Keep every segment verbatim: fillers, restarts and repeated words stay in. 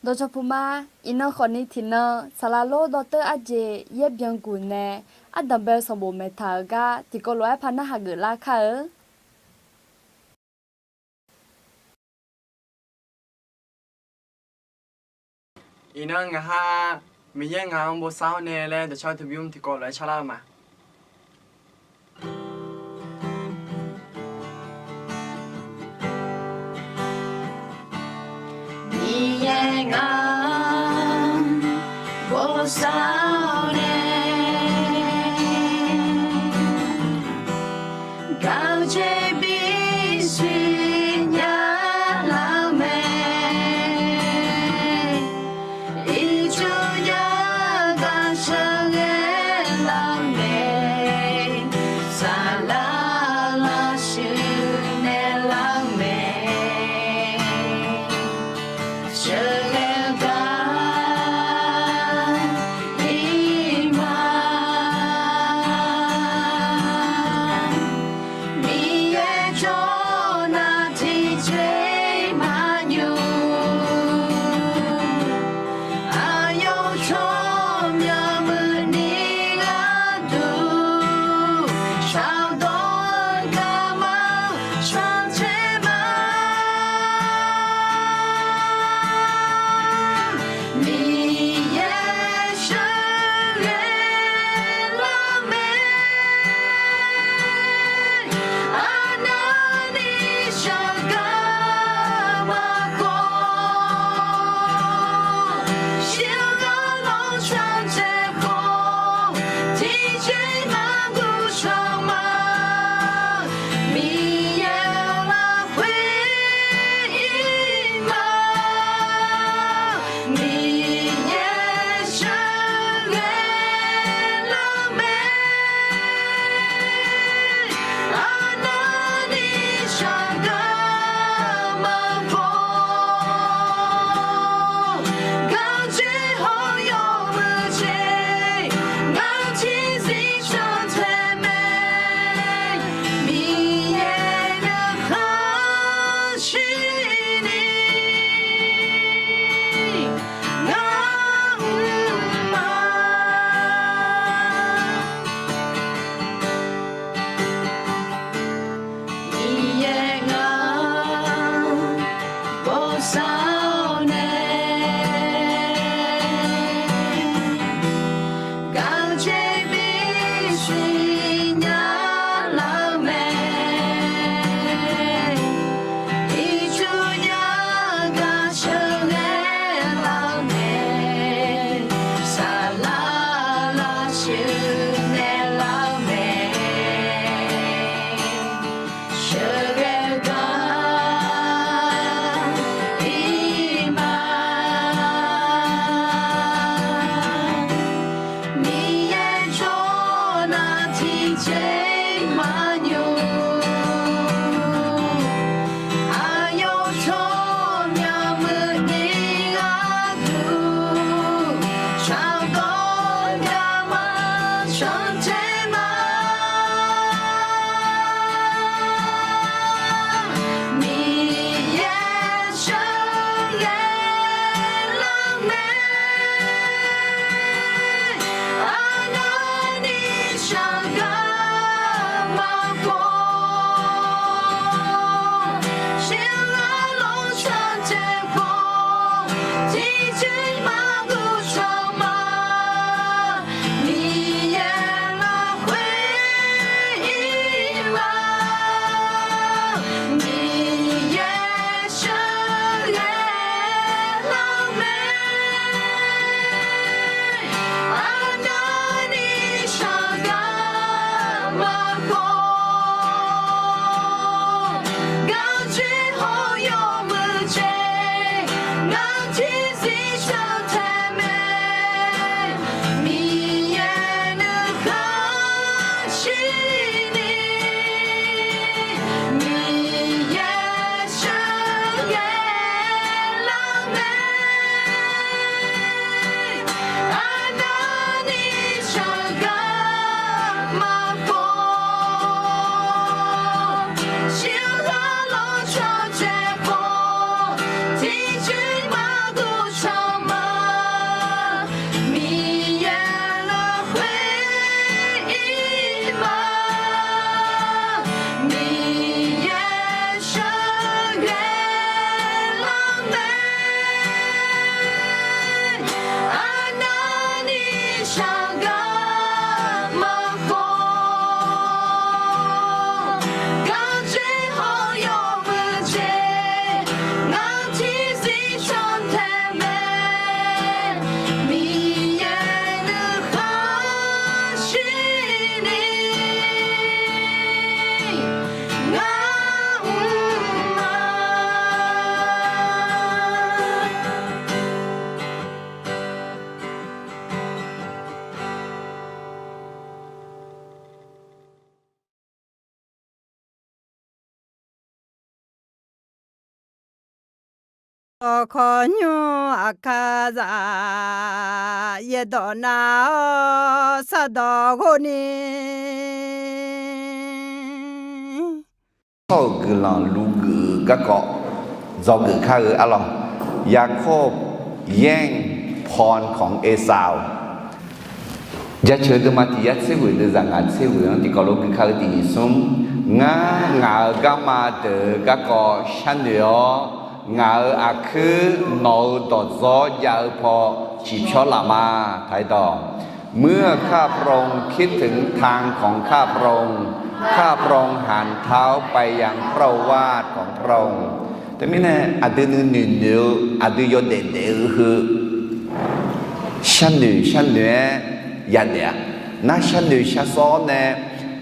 Dawqcawq puq ma. Iqnan khawfni tiqnan saqlaq lor dawrteur arjeq yaer byanguq nae ardanq bae-eu sanqbof maeqtaq-euq gar tiqkawv lof-aer par narhaq geuflar kar-eu. Iqnan ngaq ha Miqyaer ngaq-anr bosav-awr nae laer dawqcar teu bymr tiqkawv lof-aer carlar-eu ma. Miqyaer ngaq-anr bosav-awr nae, gaq-eu jeq bisiq nya lar-eu mae. Ircuf jav gaq sheuqghae lar-eu mae. Saqlaq lafshuif naeq lar-eu mae. Sheuqghae-eu gar ir ma. Miqyaer jawr nar Gaqjeq hawr yawmuiq jeq, ngar tiqzir cantae mae. Miqyaer nuikhanr shirni ngar mr ma. Dawqkawq nymr aqkar za, yaerdawq nav-awr sardawq ghov ni. Tsawrhaq-euq guiqlanq luf geuf-eu garkawv dzawgeuf kar-eu arlawq. Yaqkawr yaer-anr paw kawq-anr Ersaq-awq. Jaceuq deuvma tiq yar tser ghoeq deuvzaq ngaq tser ghoeq-anr tiqkawv lof gui kar-eu tiq nyiq smr. Ngar ngaq-euq garma deuq-eu garkawv sharnoeq-awr, ngaq-euq aqkuir nawq-euq dawqdzawr jav-eu paw ciqpyawr laf ma. Taqdawq, เมื่อข้าพระองค์คิดถึงทางของข้าพระองค์ ข้าพระองค์หันเท้าไปยังพระโอวาทของพระองค์ Teumirnae aqdui nuinoeq noeq-eu, aqdui yawdaef daef-eu heu sharnoeq sharnoeq-aer yadaef-a. Nar sharnoeq sharsawr-awr nae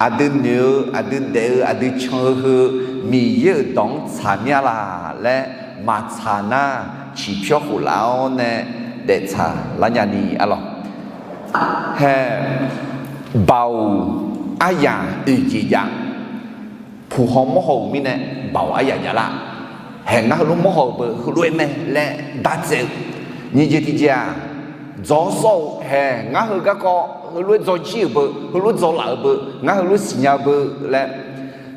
aqdui noeq-eu, aqdui daef-eu, aqdui can-eu heu Miqyaer-euq dawq-anr tsaq mir-a laq laer maqtsaq nar, ciqpyawr khof laf-awr nae daeftsaq lar nya ni arlawq. Hae, baoq aryaq oeq jeq jav. Puq haw mawr haw-euq mirnae baoq aryaq jav lar. Hae, ngar heulof mawr haw-eu beu heulof-aer mae laer dartsaev-eu. Nyiq jeq tiq jeq-aq, dzaw sawr-eu. Hae, ngar heu garkawv heulof-aer dzaw jir-euq beu, heulof dzaw laf-euq beu, ngar heulof siqnya-eu beu laer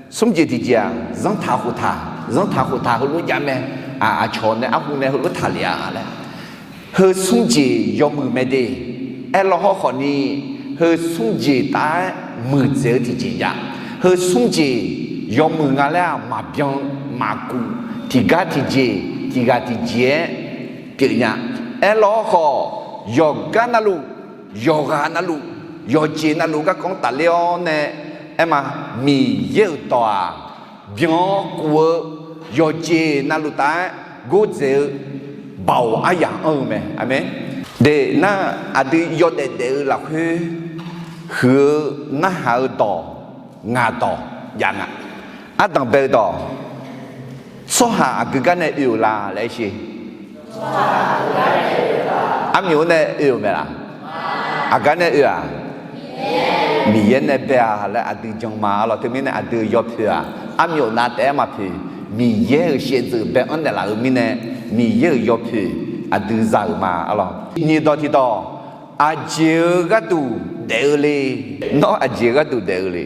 smr jeq tiq jeq-aq, zanrtaq khoftaq, zanrtaq khoftaq heulof jav mae. Aq, aqcawq nae arhu nae heulof taqlef-a laer. Heu smr jeq yawmuiq mae de. Aerlaw hawrkhawf ni, heu smr jeq taf-aer muiqdzaeq-eu tiqjeq jav. Heu smr jeq yawmuiq nga laer-aq maqbyan maqkuf, tiqgar tiqjeq, tiqghaq tiqjeq-aer pyeuf nya. Aerlaw hawrkhawf, yawqgar navluf, yawqghaq navluf, yawqjeq navluf garkawv-anr tafler-awr nae, aer ma, Miqyaer-euq dawq-aq, byan-awr kuf-eu yawqjeq navluf taf-aer gordzaeq-eu baoq aryaq anr-eu mae. Aqmeq. De nar, aqdui yawdaef daef-eu lafkhoer huiq-eu narhaq-eu dawq, ngaq dawq jav nga. Ardanq bae-eu dawq, tsawrhaq aqgeu gar nae oe-euq la laer sher. Armyawf-anr nae oe-euq mae laq? Aqgar nae oe-aq? Miqyaer nae bae-a laer aqdui jan ma arlawq. Teumirnae aqdui yawpoeq-aq, armyawf nav taef-aer maqpoeq. Miqyaer-euq shaevdzeuf bae-anr naeqlaf-euq mirnae, Miqyaer-euq yawpoeq aqdui za-euq ma arlawq. Nyiq dawq tiq dawq, aqjeq-eu gharduq daef-eu le. Nawr aqjeq-eu gharduq daef-eu le.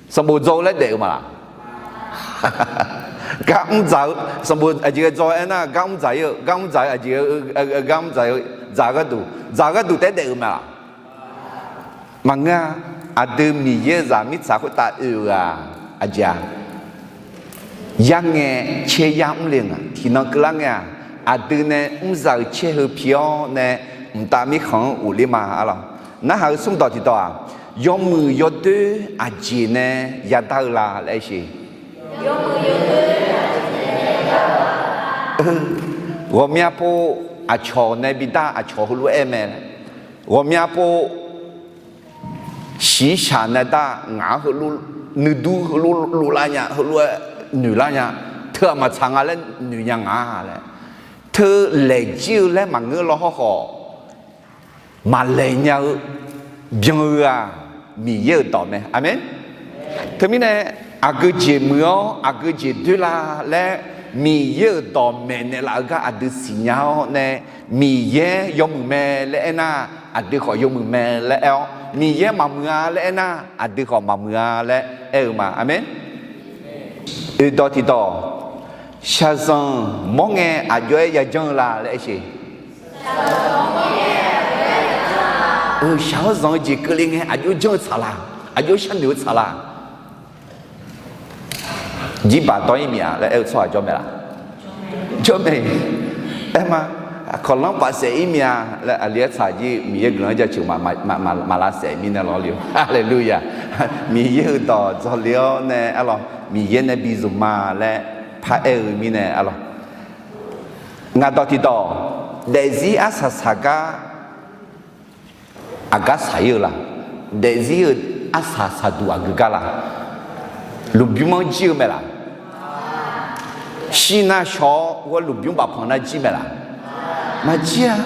Sanqbof dzaw-eu laer daef-eu ma laq? Gar mr dzaq-eu, sanqbof aqjeq ghae dzaw-aer nar, gar mr dzaq-ir-eu, gar mr dzaq-eu aqjeq, gar mr dzaq-eu, dzaq-eu gharduq, dzaq-eu gharduq taef-aer daef-eu ma laq? Maqngeur-a. Aqdui Miqyaer-euq zaq mirtsaq khoertav oe-euq-aq, aqjeq-aq, yarngae caer yar mr le nga. Tiqnan keuvlar ngae-aq, aqdui nae mr za-euq caer heu pi-awr nae, mqtav mirkhanq-anr ghofler ma arlawq. Narhaq-eu smr dawq tiq dawq-aq, yawmuiq yawdoer aqjeq nae yadar-eu la laer sher. Ghawqmya pov aqcawq nae bidar, aqcawq heulof-aer mae. Ghawqmya pov shiqshaq nae dar, ngaq-anr heulof, nuidur heulof loflar nya, heulof-aer noeqlar nya. Teu-aq maqtsaq nga laer noeq nya nga laer, teu laeq jir-eu laer maqngeur law hawrkhawf, maqlaeq nya-eu byan-eu-aq, Miqyaer-euq dawq mae. Aqmeq. Teumirnae, aqgeu jeq muiq-awr aqgeu jeq doer la laer, Miqyaer-euq dawq maeqnaeq laf-eu gar aqdui siqnya-awr nae, Miqyaer yawmuiq mae laer aernar, aqdui khawf yawmuiq mae laer aer-awr, Miqyaer maqmuiq-a laer aernar, aqdui khawf maqmuiq-a laer aer-eu ma. Aqmeq. Oeqdawq tiqdawq, shaqzanq mawr ngae aqjox-aer yajanr-eu la laer aer sher. Shaq-awr zanq-eu jeq keuvle ngae aqjox janr-eu tsaq la? Aqjox sharnoeq-eu tsaq la? Jirbaq dawr-ir miq-a laer aer-eu tsawrhaq jawr mae laq? Jawr mae. Aer ma. Kawqlanr paf saef-ir mya laer aqli-aer tsaq jir Miqyaer guiqlanq-anr jaceuq maqlavsaef mirnae lawr le-eu. Haleluya! Miqyaer-euq dawq dzawle-awr nae arlawq, Miqyaer nae bi zmq ma laer paraer-eu mirnae arlawq. Ngaq dawq tiqdawq, daefzir arsaq saqgar aqgar saq-ir-eu la? Daefzir-euq arsaq saqduq aqgeu gar la? Lmqbymr-anr jir-eu mae laq? Shir nar shaw-awr ghawr lmqbymr bafpanq nar jir mae laq? Maqjir-a.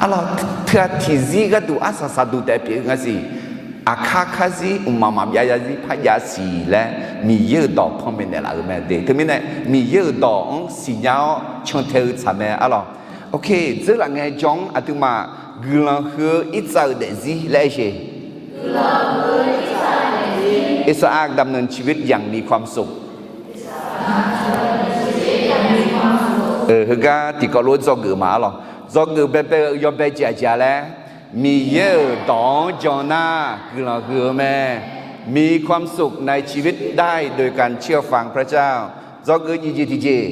Arlawq, teughaq tiqzir gharduq arsaq saqduq taef pyeuf-eu nga siq. Aqkar karzir mqmaq maqbyav zarzir par jav siq laer Miqyaer-euq dawq panmaeq naeqlaf-euq mae de. Teumirnae Miqyaer-euq dawq-anr siqnya-awr cantae-eu tsaq mae arlawq. Ok, dzeurlaf ngae jan-anr aqduimaf guiqlanq huiq-eu Irtsav-euq daefzir laer aer sher. อิสอัคดำเนินชีวิตอย่างมีความสุข Heugar tiqkawv lof-aer dzawgeuf ma arlawq. Dzawgeuf baebae-eu yawbae jeq aqjeq-a laer, Miqyaer-euq dawq-anr jan nar guiqlanq huiq-eu mae. มีความสุขในชีวิตได้โดยการเชื่อฟังพระเจ้า Dzawgeuf nyiq jeq tiqjeq,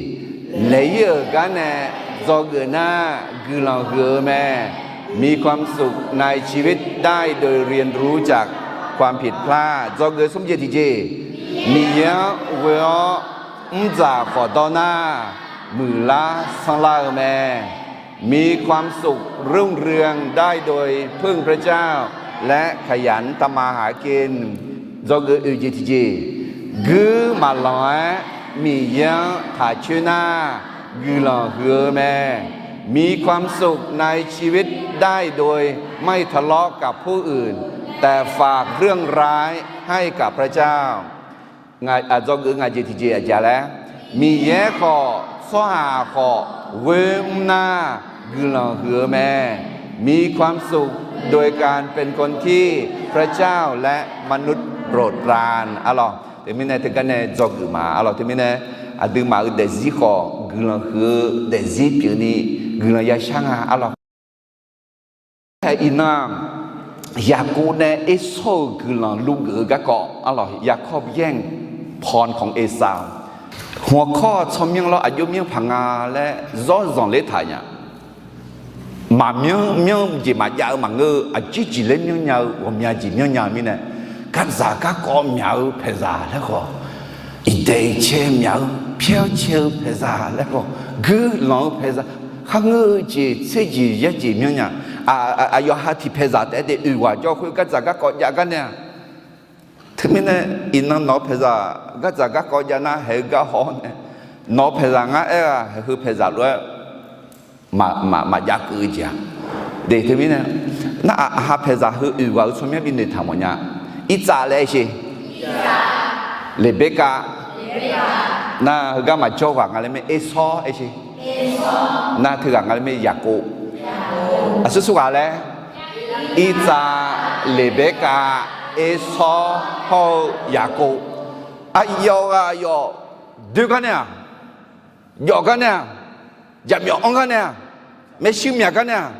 laeq-ir-euq gar nae dzawgeuf nar guiqlanq huiq-eu mae. มีความสุขในชีวิตได้โดยเรียนรู้จากความผิดพลาด Dzawgeuf smr jeq tiqjeq, Miqyaer-anr ghoe-awr mrdzaq khawf dawr nar muiqlar sanrlar-eu mae. มีความสุขรุ่งเรืองได้โดยพึ่งพระเจ้า และขยันทำมาหากิน Dzawgeuf oeq jeq tiqjeq, guir maqlanq-aer Miqyaer-anr taq coer nar guiqlanq huiq-eu mae. มีความสุขในชีวิตได้โดยไม่ทะเลาะกับผู้อื่น แต่ฝากเรื่องร้ายให้กับพระเจ้า Dzawgeuf ngaq jeq tiqjeq aqjeq-a laer, Miqyaer khawf tsawrhaq khawf ghoer mr nar guiqlanq huiq-eu mae. มีความสุขโดยการเป็นคนที่พระเจ้าและมนุษย์โปรดปราน Arlawq, teumirnae teugar nae dzawgeuf ma arlawq. Teumirnae aqduimaf-euq daefzir khawf guiqlanq huiq-eu daefzir pyeufni guiqlanq yashar nga arlawq. Iqnan-aq, Yaqkov nae Ersawr-euq guiqlanq luvgeuf-eu garkawv arlawq, ยาโคบแย่งพรของเอซาว Hmq-awr kawr-awq tsawrmyanr lawr aqjox myanr paq nga laer zawr zanqler taq nya. Maqmyanr myanr jeq maqjav-eu maqngeur-eu aqjir jeq laer myanr nya-eu ghawqmya jeq myanr nya-eu mirnae, gardzaq garkawv myaq-eu paeqzaq laer khawf, iqdaeq iqcae myaq-eu pyaer-awr cae-eu paeqzaq laer khawf, guiqlanq-eu paeqzaq, kharngeur-eu jeq tser jeq yar jeq myanr nya. Aqyawf ha tiq paeqzaq taef-aer de oeq ghaq jawr khoer gardzaq garkawv jav gar nae-aq, teumirnae iqnan nawq-eu paeqzaq gardzaq garkawv jav nar haeq-eu gar haw-awr nae, nawq-eu paeqzaq ngar aer-aq haeq heu paeqzaq lof-aer maqjav keuv-eu jeq-aq. De teumirnae, nar aqha paeqzaq heu oeq ghaq-eu tsawrmyanr binoeq taq mawf nya. Irtsav laer aer sher. Leqberkav. Nar heugar maqjawr ghaq nga laer mae Ersawr aer sher. Nar teughaq nga laer mae Yaqkov. Aqsur sur ghaq laer, Irtsav, Leqberkav, Ersawr hawr-eu Yaqkov. Aqyawf ghaq yawf doer gar nae-aq, jawf gar nae-aq, jaqmyawf anr gar nae-aq, maershuir myaq gar nae-aq,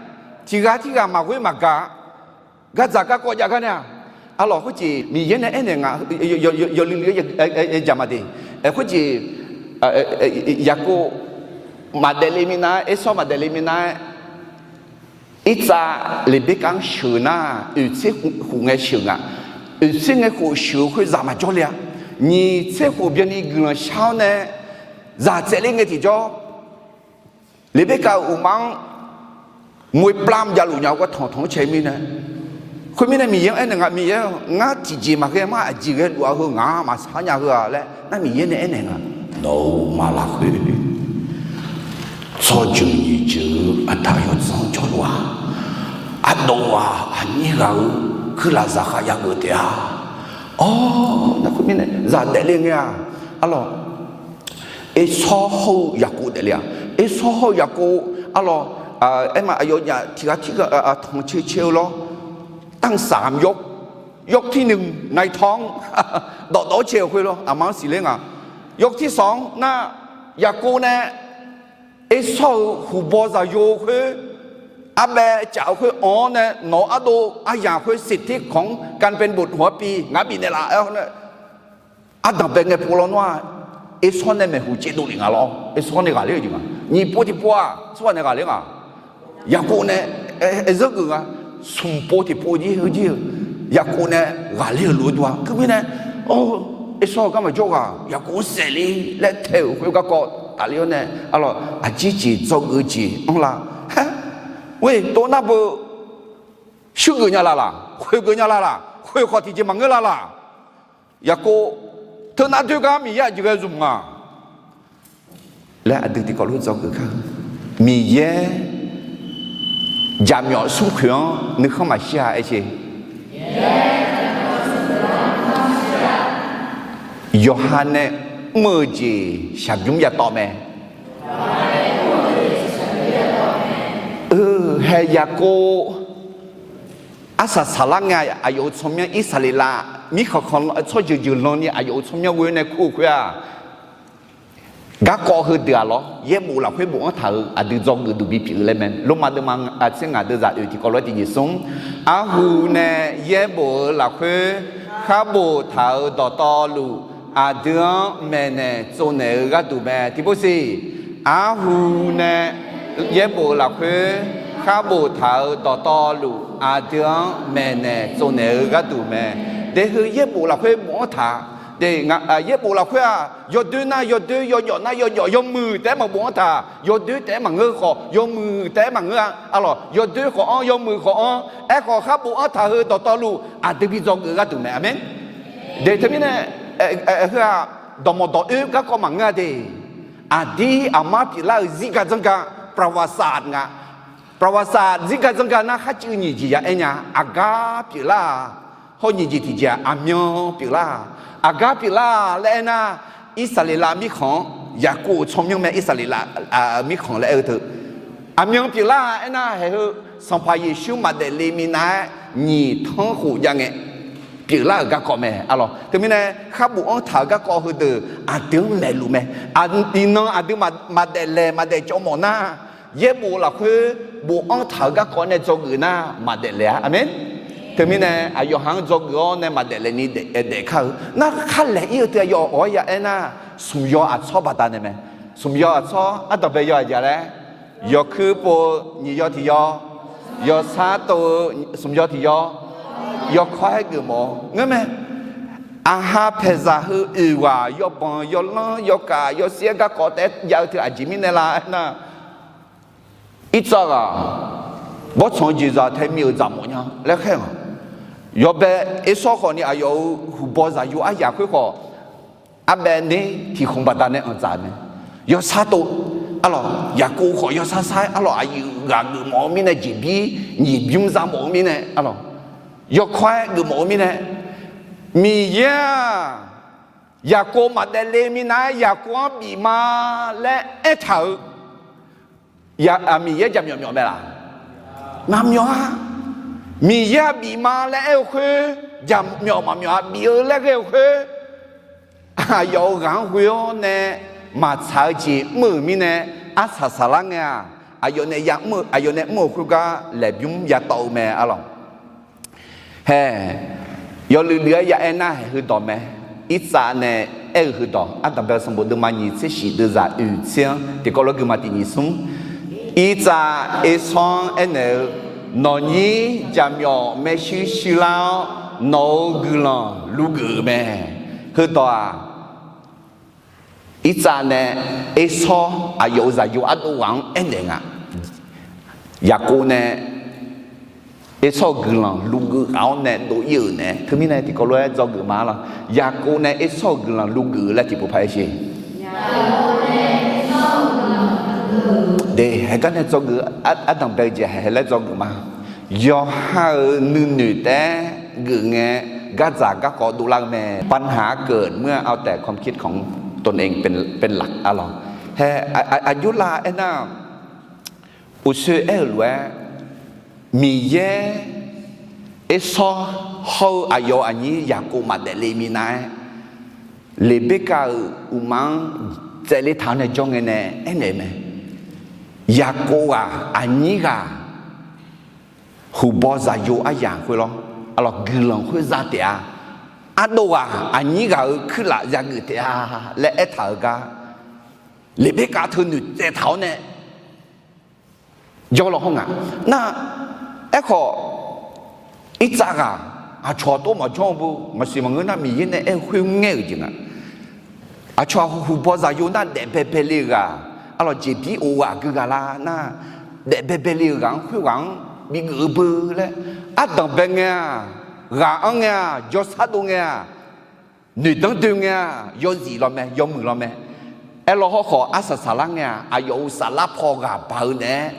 tiq ghaq tirghaq maqghoer maqgaq, gardzaq garkawv jav gar nae-aq, arlawq khoerjeq Miqyaer nae aernaeq nga, yawluiv luiv-aer jaq ma de. Khoerjeq Yaqkov maqdaef le minav-aer, Ersawr maqdaef le minav-aer, Irtsav Leqberkav-anr sheuq nar, oeq tser khof ngae sheuq nga. Oeq tser ngae khof sheuq-eu khoer zaq maqjawr le-a. Nyiq tser khof byanni guiqlanq shar-awr nae zaq tsaevler ngae tiqjawr, Leqberkav-euq uqmar-anr moeqplam javluf nya-eu gar tanqtanq-anr cae mirnae, khoermirnae Miqyaer-anr aernaeq nga, Miqyaer-aq, ngar tiqjeq maqghae mar aqjeq ghae luf-a heu ngaq-anr maqsar nya heu-a laer nar Miqyaer nae aernaeq nga, nawq-euq maq lafkhoer tsawrjeuq nyiq jeuq-eu aqda yawdzanr jawrluf-a, ardov-aq aqnyir ghaq-eu kuirlaf zaqkhav yageuf taef-a. Awr, nar khoermirnae zaq daefle ngae-aq, arlawq, Ersawr hawr-eu Yaqkov daefle-a. Ersawr hawr-eu Yaqkov, arlawq, aerma aqyawfnyaf tiq ghaq tirghaq tanqcae cae-eu lawr, ตั้งสามยก ยกที่หนึ่ง นายท้อง dawqdawq-awr cae-euq khoer lawr aqma-anr siqler nga. ยกที่สอง nar, Yaqkov nae Ersawr-euq huqbaw zaqyo khoer arbaev caf-eu khoer anq-awr nae nawq-eu ardov aryamq khoer สิทธิของการเป็นบุตรหัวปี ngar bifnaeq laf-aer nae, ardanq bae ngae pov lawnmr-aq, Ersawr nae maeqhu caevdov lef nga lawr. Ersawr nae ghaqler-eu jeq nga. Nyiq pov tiqpov-aq, tsawrhaq nae ghaqler nga. Yaqkov nae aer zanrgeuf nga, smq pov tiqpov jir heu jir-eu, Yaqkov nae ghaqler-euq lof-aer dov-a. Teumirnae, or, Ersawr-eu garma jawr ghaq Yaqkov-anr saefle laer tae-euq khoer garkawv tafler-awr nae, arlawq, aqjeq jeq dzawgeuf-eu jeq anrlar. Aer, tov nar beu shuir geuf nya la laq, khoeq geuf nya la laq, khoeq khawf tiqjeq maqngeur la laq. Yaqkov, teunav doer gar Miqyaer aqjeq ghae zmq nga laer aqdui tiqkawv lof dzawgeuf kar-eu. Miqyaer jaqmyawf smrkhoeq-anr nuikhanr maqshir-a aer sher. Yawqha nae mr-eu jeq shaqbymr yatawv mae. Hae Yaqkov arsaq saqlar ngae aqyawf-euq tsawrmyanr Irsaqleqlav mirkhanq khanq tsawrjeuq jeuq lanni aqyawf-euq tsawrmyanr ghoe nae kur-eu khoer-aq, garkawv heudeuq-aq lawr, yaerbof lafkhoer bofanr taq-euq aqdui dzawgeuf duq bipyeuf laer mae. Lormav deuvma tser ngaq deuvzaq oeq tiqkawv lof-aer tiqjeq smr. Arhu nae yaerbof-eu lafkhoer kharbof taq-euq dawqtawvluf aqdui-anr maeqnaeq tsovnaeq-eu gharduq mae. Tiqpov siq, arhu nae yaerbof-eu lafkhoer kharbof taq-euq dawqtawvluf aqdui-anr maeqnaeq tsovnaeq-eu gharduq mae. Daefheu yaerbof lafkhoer bofanr taq. Yaerbof lafkhoer-aq, yawdoer nar yawdoer, yawjawf nar yawjawf, yawmuiq taef-aer maqbofanr taq. Yawdoer taef-aer maqngeur khawf, yawmuiq taef-aer maqngeur-a. Arlawq, yawdoer khawf-anr, yawmuiq khawf-anr, aerkhawf kharbof-anr taq-eu dawqtawvluf aqdui bi dzawgeuf gharduq mae. Aqmeq. De teumirnae, heu-aq, dawqmawq dawq oer garkawv maqngeur-a de. Aqdir aqmar pyeuflar-euq zirga dzanrga, ประวัติศาสตร์ nga. ประวัติศาสตร์ zirga dzanrga nar kharcuiv nyiq jeq ya aer nya. Aqgar pyeuflar-aq, hawr nyiq jeq tiqjeq-aq, aqmyan pyeuflar-aq. Aqgar pyeuflar-aq laer aernar, Irsaqleqlav mirkhanq-anr, Yaqkov-euq tsawrmyanr mae Irsaqleqlav mirkhanq laer aer-eu teu. Aqmyan pyeuflar-aq aernar, haeq heu Sanqpaq Yeqsur maqdaef le minav-aer nyiq tanr khof jav ngae pyeuflar-euq garkawv mae. Arlawq, teumirnae kharbof-anr taq-euq garkawv heudeuq aqdui-anr maeqluf mae. Iqnan aqdui maqdaef laeq maqdaef cawv mawf nar, yaerbof lafkhoer bofanr taq-euq garkawv nae dzawgeuf nar maqdaef laeq-a. Aqmeq. Teumirnae aqyawf ha-anr dzawgeuf-awr nae maqdaef laeqni daef kar-eu nar, khar laeq ir-eu teu aqyawf awq-aer ya aernar, smq yaw aqtsawr baqdanae mae. Smq yaw aqtsawr ardanqbae yaw aqjeq laer, yawkuir pov-eu nyiq yaw tiq yaw, yawsar tov-eu smq yaw tiq yaw, yawkawr-aer geufmawf-eu ngeurmae. Aqha paeqzaq heu oeq ghaq yawbanq yawlanr yawkaf yawsir-aer garkawv taef-aer jav-eu teu aqjeq mirnae la aernar, Irtsav ghaq bawrtsanq-eu jeqzaq tae mir-euq dzaq mawf nya laer khaer-aq, yawbae Ersawr khawfni aqyawf-euq huqbaw zaqyo aryaq khoer khawf, arbaev ner tiq khmq baqdanae anqdzaq mae. Yawsar tov, arlawq, Yaqkov khawf yawsar sar-aer arlawq, aqyuif ghaq geufmawf-eu mirnae, jeqbir nyiq bymr za mawf-eu mirnae, arlawq, yawkawr-aer geufmawf-eu mirnae, Miqyaer-aq, Yaqkov maqdaef le minav-aer Yaqkov-anr bif ma laer aertaq-euq Miqyaer jaqmyawf myawf mae laq? Maqmyawf-a. Miqyaer-aq bif ma laer aer-eu khoer, jaqmyawf maqmyawf-a. Bif-eu laer ghae-eu khoer, aqyawf-euq ghaq-anr ghoe-awr nae maqtsaq-eu jeq mr-euq mirnae, arsaq saqlar ngae-aq, aqyawf nae ya mr-eu, aqyawf nae mr-euq khoergar laeqbymr yatawv-eu mae, arlawq. Hae, yawluiv luiv-aer ya aer nar, haeq heudawq mae. Irtsav nae aer-eu heudawq, ardanqbae-eu sanqbof deuvma nyiq tser shif deuvzaq oeq tser-anr tiqkawv lof-aer guima tiq nyiq smr. Irtsav Ersawr-anr aernaeq-eu, Nawqnyir jaqmyawf maershuir shuirlar-awr, nawq-euq guiqlanq luvgeuf-euq mae. Heudawq-aq, Irtsav nae Ersawr aqyawf-euq zaqyo ardov ghaq-anr aernaeq nga. Yaqkov nae Ersawr-euq guiqlanq luvgeuf ghaq-awr nae dov ir-euq nae, teumirnae tiqkawv lof-aer dzawgeuf ma lawq. Yaqkov nae Ersawr-euq guiqlanq luvgeuf laer tiqpov paq-aer sher. De, haeq gar nae dzawgeuf, ardanqbae-eu jeq haeq haeq laer dzawgeuf ma. Yawqha-euq nuinoeq taef-aer geuf ngae, gardzaq garkawv dovlar-eu mae. ปัญหาเกิดเมื่อเอาแต่ความคิดของตนเองเป็นหลัก arlawq. Hae, aqjox la aernar, uqshoe aer-euq lof-aer, Miqyaer Ersawr hawr-eu aqyawf aqnyir Yaqkov maqdaef le minav-aer, Leqberkav-euq uqma-anr tsaevle taq-awr nae jawr ngae nae aernaeq mae. Yaqkov ghaq aqnyir ghaq huqbaw zaqyo aryaq khoer lawr, arlawq, guiqlanq khoer za taef-a. Ardov ghaq aqnyir ghaq-euq kuirlaf yageuf taef-a laer aertaq-euq gar, Leqberkav teu noeqtsaev taq-awr nae jawrlaw hawr nga. Nar, aerkhawf, irtsav ghaq aqcawq tov maqjawr-eu bu maqsiq maqngeur nar, Miqyaer nae aer-eu khoerngaer-euq jeq nga. Aqcawq-aq huqbaw zaqyo nar daef baebae le-euq ghaq, arlawq jeqbir of ghaq gui ghaq la nar, daef baebae le-euq ghaq-anr khoerghaq-anr bigeuf-eu beu laer, ardanq bae ngae-aq, ghaq anr ngae-aq, jawrsar dov ngae-aq, noeqdanr doe ngae-aq, yawzif law mae, yawmuiq law mae. Aerlaw hawrkhawf, arsaq saflar ngae-aq, aqyawf-euq saflar paw ghaq baq-eu naeq-aer,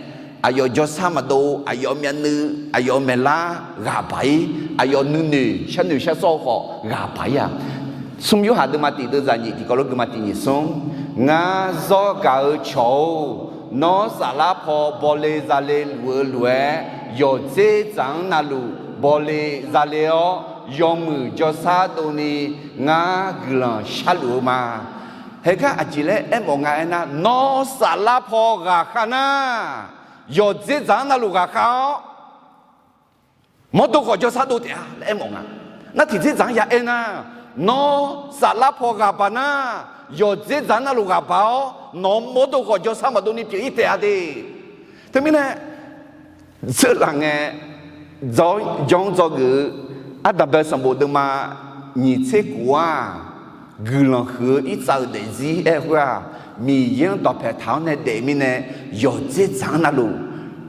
aqyawf jawrsar maqdov, aqyawf myavnuiv, aqyawf maeqlar ghaq baq-ir, aqyawf nuinoeq sharnoeq sharsawr-eu khawf ghaq baq-ir-aq. Smr Yorhaq deuvma tiq deuvzaq nyiq tiqkawv lof geuma tiq nyiq smr, Ngar zawr gaq-eu cawq-or, nawr saflar paw bawle zale luf-eu lof-aer, yawqdzer dzaq-anr navluf bawle zale-awr, yawmuiq jawrsar dovni ngar guiqlanq sharluf-eu ma. Heugar aqjeq laer aermawf nga aernar, nawr saflar paw ghaqkhav nar, yawqdzer dzaq-anr navluf ghaqkhav-awr, mawrdo khawf jawrsar dov taef-a laer aermawf nga. Nar tiqdzer dzaq-anr ya aer nar, nawr saflar paw ghaq baq nar, yawqdzer dzaq-anr navluf ghaq baq-awr, nawq-anr mawrdo khawf jawrsar maqdov ni pyeuf-ir taef-a de. Teumirnae, tseurlaf ngae, jawr-anr dzawgeuf-eu ardanq bae sanqbof deuvma nyiq tser kof-aq, guiqlanq huiq-eu irtsav-euq daefzir aer-eu khoer-aq, Miqyaer-anr dawqpae taq-awr nae daef mirnae, yawqdzer dzaq-anr navluf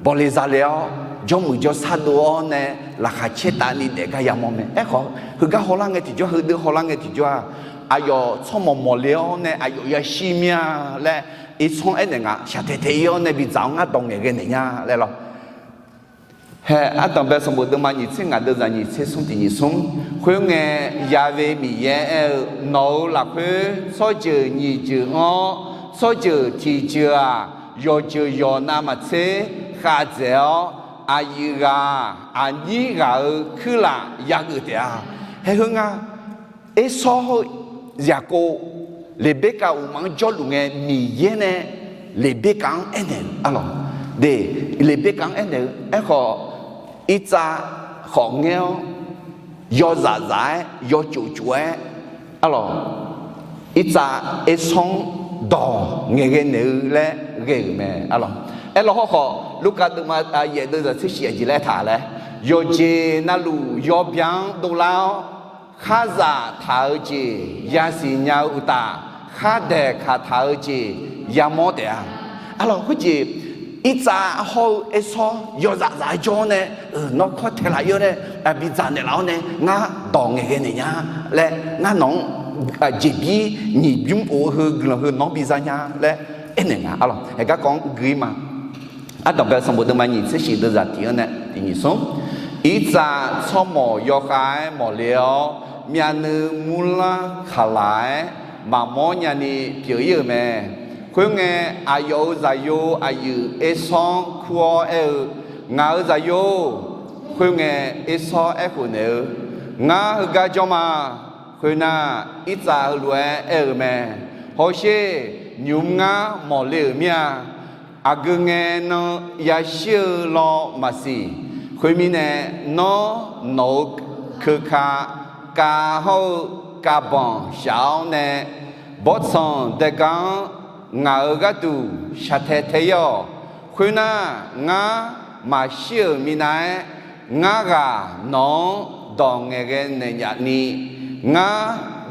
bawle zale-awr, jawrmuiq jawrsar dov-awr nae laqkhaq caer tavni daef gar yamawr mae. Aerkhawf, heugar hawlar ngae tiqjawr, heudeuq hawlar ngae tiqjawr-aq, aqyawf tsawrmawq mawqle-awr nae aqyawf yashir mir-a laer, irtsanr aernaeq nga, shaqtae tae-ir-awr nae bidzaq-awr ngar dawq ngaeqghae naeq nya laer lawr. Hae, ardanq bae sanqbof deuvma nyiq tser ngaq deuvzaq nyiq tser smr tiq nyiq smr. Khoerngae, Ya've Miqyaer aer-eu, Nawq-euq lafkhoer tsawrjeuq nyiq jeuq anr-awr, tsawrjeuq tiq jeuq-aq, yawqjeuq yawq navmaqtser khavdzaeq-awr, aqyuif ghaq aqnyir ghaq-euq kuirlaf yageuf taef-a. Hae, heu nga, Ersawr heu Yaqkov, Leqberkav uqmaf-anr jawrluf ngae, Miqyaer nae Leqberkav-anr aernaeq-eu arlawq, de, Leqberkav-anr aernaeq-eu aerkhawf, irtsav khawf ngaer-awr, yawzaf zaf-aer, yawcof cof-aer, arlawq, irtsav Ersawr-anr dawq ngaeqghae naeq-eu laer ghae-euq mae arlawq. Aerlaw hawrkhawf, Lurkaf deuvma yaef deuvzaq tser shif aqjeq laer taq laer, yawqjeq navluf yawbya-anr dovlar-awr, kharzaq taq-eu jeq yasiq nya-eu uqtaf, khardaeq kaq taq-eu jeq yamawr taef-a. Arlawq, khoerjeq irtsav hawr-eu Ersawr yawzaf zaf-aer jawr-awr nae, nawr kawr taeq laf-ir-awr nae, bidzaq naeqlaf-awr nae ngar dawq ngaeqghae naeq nya laer, ngar nawq-anr jeqbir nyiq bymr of-eu heu guiqlanq heu nawq-anr biza nya laer aernaeq nga arlawq. Haeq garkawv-anr gui-ir ma. Ardanq bae sanqbof deuvma nyiq tser shif deuvzaq tiq-anr nae tiq nyiq smr. Irtsav tsawrmawq yawkhav-aer mawqle-awr, myavnuiv murlar kaqlaq-aer maqmawr nyani pyeuf-ir-euq mae. Khoerngae, aqyawf-euq zaqyo aqyuif Ersawr-anr kur-awr aer-eu, Ngaq-euq zaqyo-or, khoerngae Ersawr aerkhof naeq-eu, Ngar heugar jawr ma. Khoernar, Irtsav heulof-aer aer-eu mae. Hawsher, nymq-mr ngar mawqle-euq mir-a. Aqgeu ngae nan yashir-eu law maqsiq. Khoermirnae, nawr nawq-euq keuka kav hawr-eu kav banq shaf-awr nae, bawrtsanq daega-anr ngaq-euq gharduq shaqtae tae-ir-awq. Khoernar, ngar maqshir-euq minav-aer, ngar ghaq nawq-anr dawq ngaeqghae naeq nyaf ni, ngar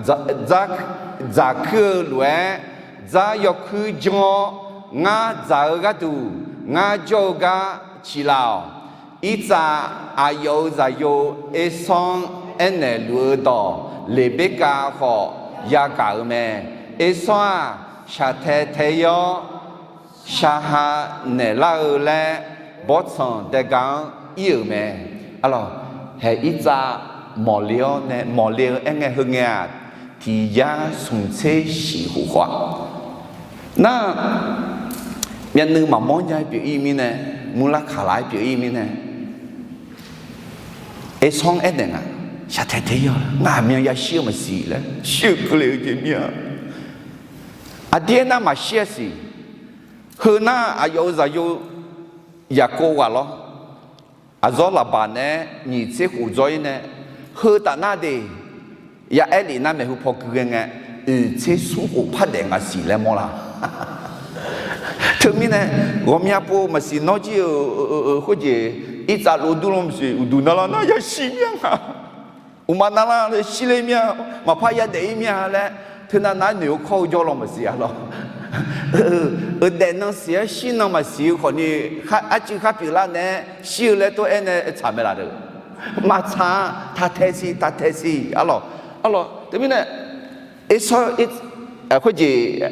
dzaq kuir-eu lof-aer, dzar yawkuir janr-awr, ngar dzaq-eu gharduq ngar jawr-eu gar ciqlaf-awq. Irtsav aqyawf-euq zaqyo Ersawr-anr aernaeq luf-eu dawq Leqberkav khawf yagaq-euq mae. Ersawr-aq, shaqtae tae-ir-awr, shaqha naeqlar-eu laer bawrtsanq daega-anr ir-euq mae. Arlawq, haeq Irtsav mawqle-awr nae, mawqle-eu aerngae heungae-aq, tiq yar smq tser shif khof khawf-a. Nar, myavnuiv maqmawr nya-aer pyeuf-ir mirnae, murlar kaqlaq-aer pyeuf-ir mirnae, Ersawr-anr aernaeq nga, shaqtae tae-ir-awq, ngaq myan yashir-eu maqsiq laer shir-eu keuvle-eu jeq mir-a. Aqdir aernar maqshir-a siq. Heunar aqyawf-euq zaqyo Yaqkov ghaq lawr. Aqzawr Laqbaq naeq-aer nyiq tser khof dzawr-ir nae, heu taf nar de, ya aer lef nar maeqhu paw gui ghae ngae, oeq tser smr khof par daef ngaq siq laer mawrlar. Teumirnae, ghawqmya pov maqsiq nawr jir-eu khoerjeq, Irtsav lof dur lanr maqsiq uqduq narlar nar yashir mir-a nga. Uqma narlar shirler mir-a, maqpar yadaef-ir mir-a laer, teunav nav-aer noeq-eu kawr-eu jawr law maqsiq-a lawr. Euqdaef nan siq-aer shir nan maqsiq-eu khawfni, arcuiv khar pyeuflar nae-aer shir-eu laer tov-aer nae tsaq mae laf deuq. Maqtsaq-a, taq tae siq, taq tae siq-a lawq. Arlawq teumirnae, Ersawr, khoerjeq,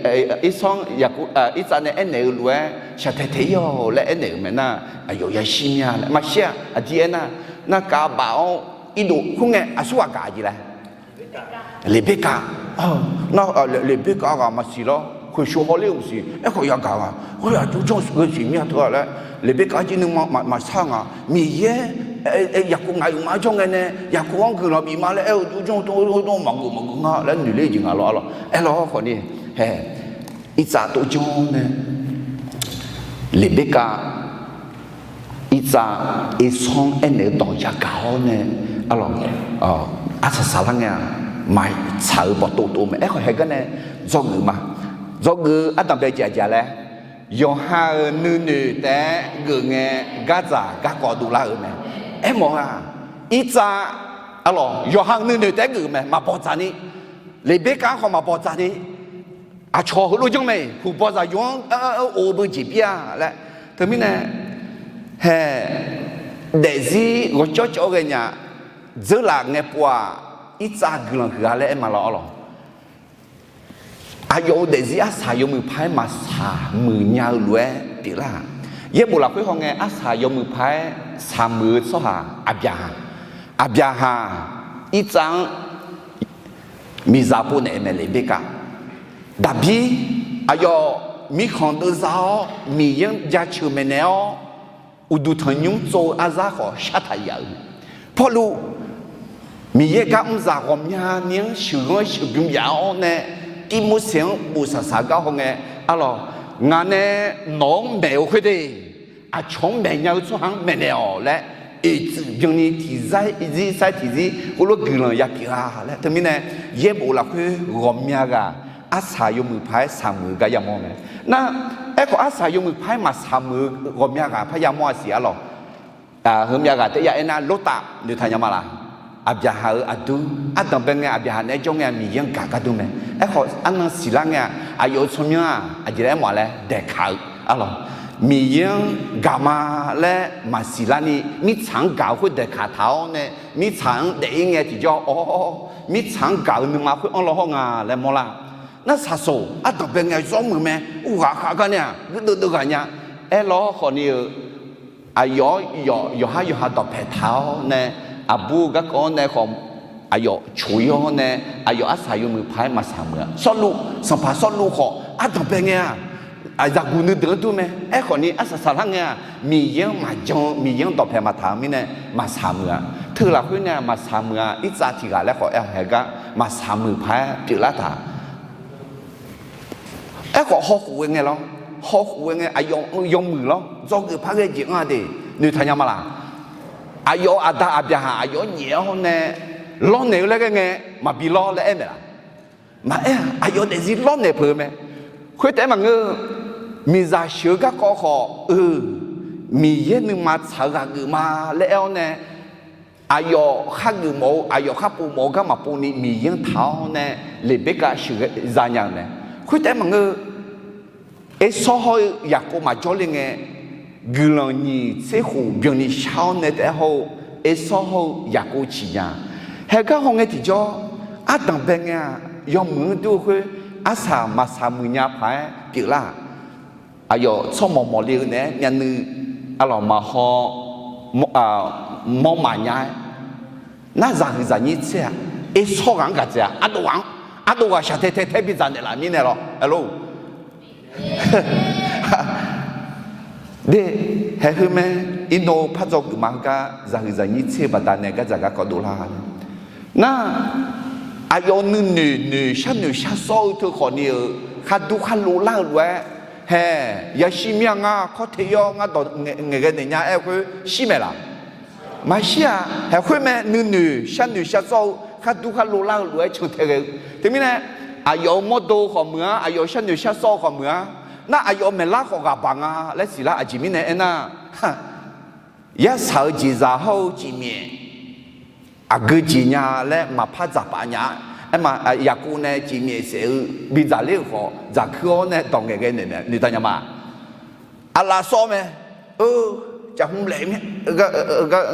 Ersawr-anr Yaqkov, Irtsav nae aernaeq-eu lof-aer shaqtae tae-ir-awq laer aernaeq-euq mae nar, aqyawf yashir mir-a laer maqshir-a. Aqdir aernar, narkav baf-awr irdov khoerngae aqsurghaq gaq jeq laer Leqbirkav, nar, Leqbirkav ghaq maqsiq lawr, khoeqshov hawler-eu maqsiq, aerkhawf yagaq nga, khoer aqjox janr-eu siq mir-a teu-a laer, Leqbirkav jir nuima maqsar nga, Miqyaer Yaqkov ngaq-euq ma jawr ngae nae, Yaqkov-anr guiqlanq bif ma laer aer-eu aqjox janr-eu tov-aer maqgeuf maqgeuf nga laer noeqler jeq nga lawr. Arlawq, aerlawr khawfni, hae, Irtsav tov janr nae, Leqbirkav, Irtsav, Ersawr-anr aernaeq-eu dawq yagaq-awr nae, arlawq, arsaq saqlar ngae-aq, maqtsaq-euq bawqtov tov mae. Aerkhawf haegar nae dzawgeuf ma. Dzawgeuf-eu ardanqbae jeq aqjeq laer, yawqha-euq nuinoeq taef-aer geuf ngae, gardzaq garkawv dovlar-eu mae. Aermawf-eu-aq, Irtsav, arlawq, yawqha-euq nuinoeq taef-aer geuf-eu mae, maqbawq dzaq ni. Leqbirkav-anr khawf maqbawq dzaq ni. Aqcawq heulof janr mae, huqbawq zaqyo-anr or-eu beu jeq bir-a laer. Teumirnae, hae, daefzir ghawqcawv cawv ghae nya, dzeurlaf ngae pov-aq, Irtsav guiqlanq huiq-a laer aer ma lawr arlawq. Aqyawf-euq daefzir arsaq yawmuiq paq-aer maqsaq muiq nya-eu lof-aer pyeuflar-aq. Yaerbof lafkhoer hawngae arsaq yawmuiq paq-aer saq muiq-eu tsawrhaq Aqbyaqhaq. Aqbyaqhaq Irtsav-anr miqzaq pov naeq-eu mae Leqbirkav. Daqbir aqyawf mirkhanq deuvza-awr Miqyaer-anr jaceuq maeqnaeq-awr, uqduq tanqnymr tsov-eu arzar khawf shartaq yaf-euq. Pawrluv, Miqyaer gar mrzaq ghawqmyani-anr sheuqghanr sheuqbymr yaf-awr nae, Tirmorseq-anr bof saqsaq gar hawngae, arlawq, ngaq nae nawq-anr maeq-eu khoerde, aqcawq-anr maeqnya-eu tsawrhaq-anr maeqnaeq-awq laer, oeqtsuif byanni tiqzir sair tiqzir khoerlof guiqlanq yapyeuf-a laer. Teumirnae, yaerbof lafkhoer ghawqmya ghaq arsaq yawmuiq paq-aer saq muiq-eu gar yamawr mae. Nar, aerkhawf arsaq yawmuiq paq-aer maqsaq muiq-eu ghawqmya ghaq par yamawr-a siq arlawq. Heumyav ghaq taef-aer ya aernar, Lortav noeqtaq nya ma laf? Aqbyaqhaq-euq aqdur, ardanqbae ngae Aqbyaqhaq naeq-aer jawr ngae Miqyaer-anr gaq gar dur mae. Aerkhawf arnan siqlar ngae-aq, aqyawf-euq tsawrmyanr-aq aqjeq laer aermawf-a laer daeqkaq-eu arlawq. Miqyaer-anr gaq ma laer maqsiqlar ni mirtsaq-anr gaq-eu khoer daeqkaq taq-awr nae, mirtsaq-anr daef-ir ngae tiqjawr-awr, mirtsaq-anr gaq-eu nuima khoer anr law hawr nga laer mawrlar. Nar saqsoq ardanqbae ngae zawr muiq mae, uqghaq khav gar nae-aq guirdeuv deuv ghaq nya. Aerlawr khawfni-eu, aqyawf-anr yawqhar yawqha dawqpaeq taq-awr nae, aqbur-eu garkawv-anr nae khawf, aqyawf coq-ir-awr nae, aqyawf arsaq yawmuiq paq-aer maqsaq muiq-a. Sawrluv, sanqpaq Sawrluv khawf ardanqbae ngae-aq, zaqguq nuideuq-anr dur mae. Aerkhawfni arsaq saqlar ngae-aq, Miqyaer-anr maqjan-eu, Miqyaer-anr dawqpaeq maqtaq-eu mirnae maqsaq muiq-a. Teu lafkhoer nae maqsaq muiq-a. Irtsav tiq ghaq laer khawf aer-a haegar maqsaq muiq paq-aer pyeuflar taq. Aerkhawf hawkhof ghae ngae lawr, hawkhof ghae ngae aqyawf yawmuiq lawr, dzawgeuf par ghae jeq anr-a de, noeqtaq nya ma laf? Aqyawf-euq aqda Aqbyaqhaq aqyawf-anr nyaef-awr nae lawrnaeq-eu laer ghae ngae maqbi lawr laer aer maeq laf? Maqaer-a. Aqyawf daefzir lawrnaeq peuq-eu mae. Khoertaef-aer maqngeur-eu, miqzaq sheuq-eu garkawv khawf-eu, Miqyaer nuima tsaq-eu ghaq geuf ma laer aer-awr nae, aqyawf khar geuf mawf-eu, aqyawf khar pov mawf-eu gar maqpov ni Miqyaer-anr taq-awr nae Leqberkav sheuqza nya-euq mae. Khoertaef-aer maqngeur-eu, Ersawr hawr-eu Yaqkov maqjawr le ngae, guiqlanq nyiq tser khof byanni shar-awr nae taef-aer hawr-eu, Ersawr hawr-eu Yaqkov ciq nya. Haegar hawngae tiqjawr, ardanq bae ngae-aq, yawmuiq-anr dur-eu khoer, arsaq maqsaq muiq nya paq-aer pyeuflar-aq, aqyawf tsawrmawq mawqle-eu naeq-aer myavnuiv, arlawq maqhaw, mawr maqnya-aer, nar zaqhuiq zaqnyir tser-aq, Ersawr ghaq-anr gaq dzaeq-a. Ardov ghaq-anr, ardov ghaq shaqtae tae tae bidzaq naeqlaf mirnae lawr, aerlor. De, haeq heu mae, iqnan par dzawgeuf ma heugar zaqhuiq zaqnyir tser-eu baqdanae gardzaq garkawv dovlar. Nar, aqyawf nuinoeq noeq sharnoeq sharsawr-eu teu khawfni-euq khardur kharlov lar-eu lof-aer, haeq, yashir mir-a ngar kawr te-ir-awr ngar dawq ngaeqghae naeq nya aer-eu khoer shir maeq laf? Maqshir-aq. Haeq khoer mae, nuinoeq sharnoeq sharsawr-eu khardur kharlov lar-eu lof-aer cantae ghae-eu. Teumirnae, aqyawf-euq mawrdo khawf meuq-ar, aqyawf sharnoeq sharsawr-eu khawf meuq-ar, Nar aqyawf maeqlar khawf ghaq baq nga laer siqlar. Aqjeq mirnae aernar, yarsaq-eu jeqzaq hawr-eu jeqmyaef aqgeu jeq nya laer maqpar dzaq paf nya-a. Aerma, Yaqkov nae jeqmyaef saef-eu bidzaq ler-euq khawf dzaq kuir-awr nae dawq ngaeqghae noeq tav nya ma. Aqlaf sawv mae. Eu, caqhmq laef mir, gar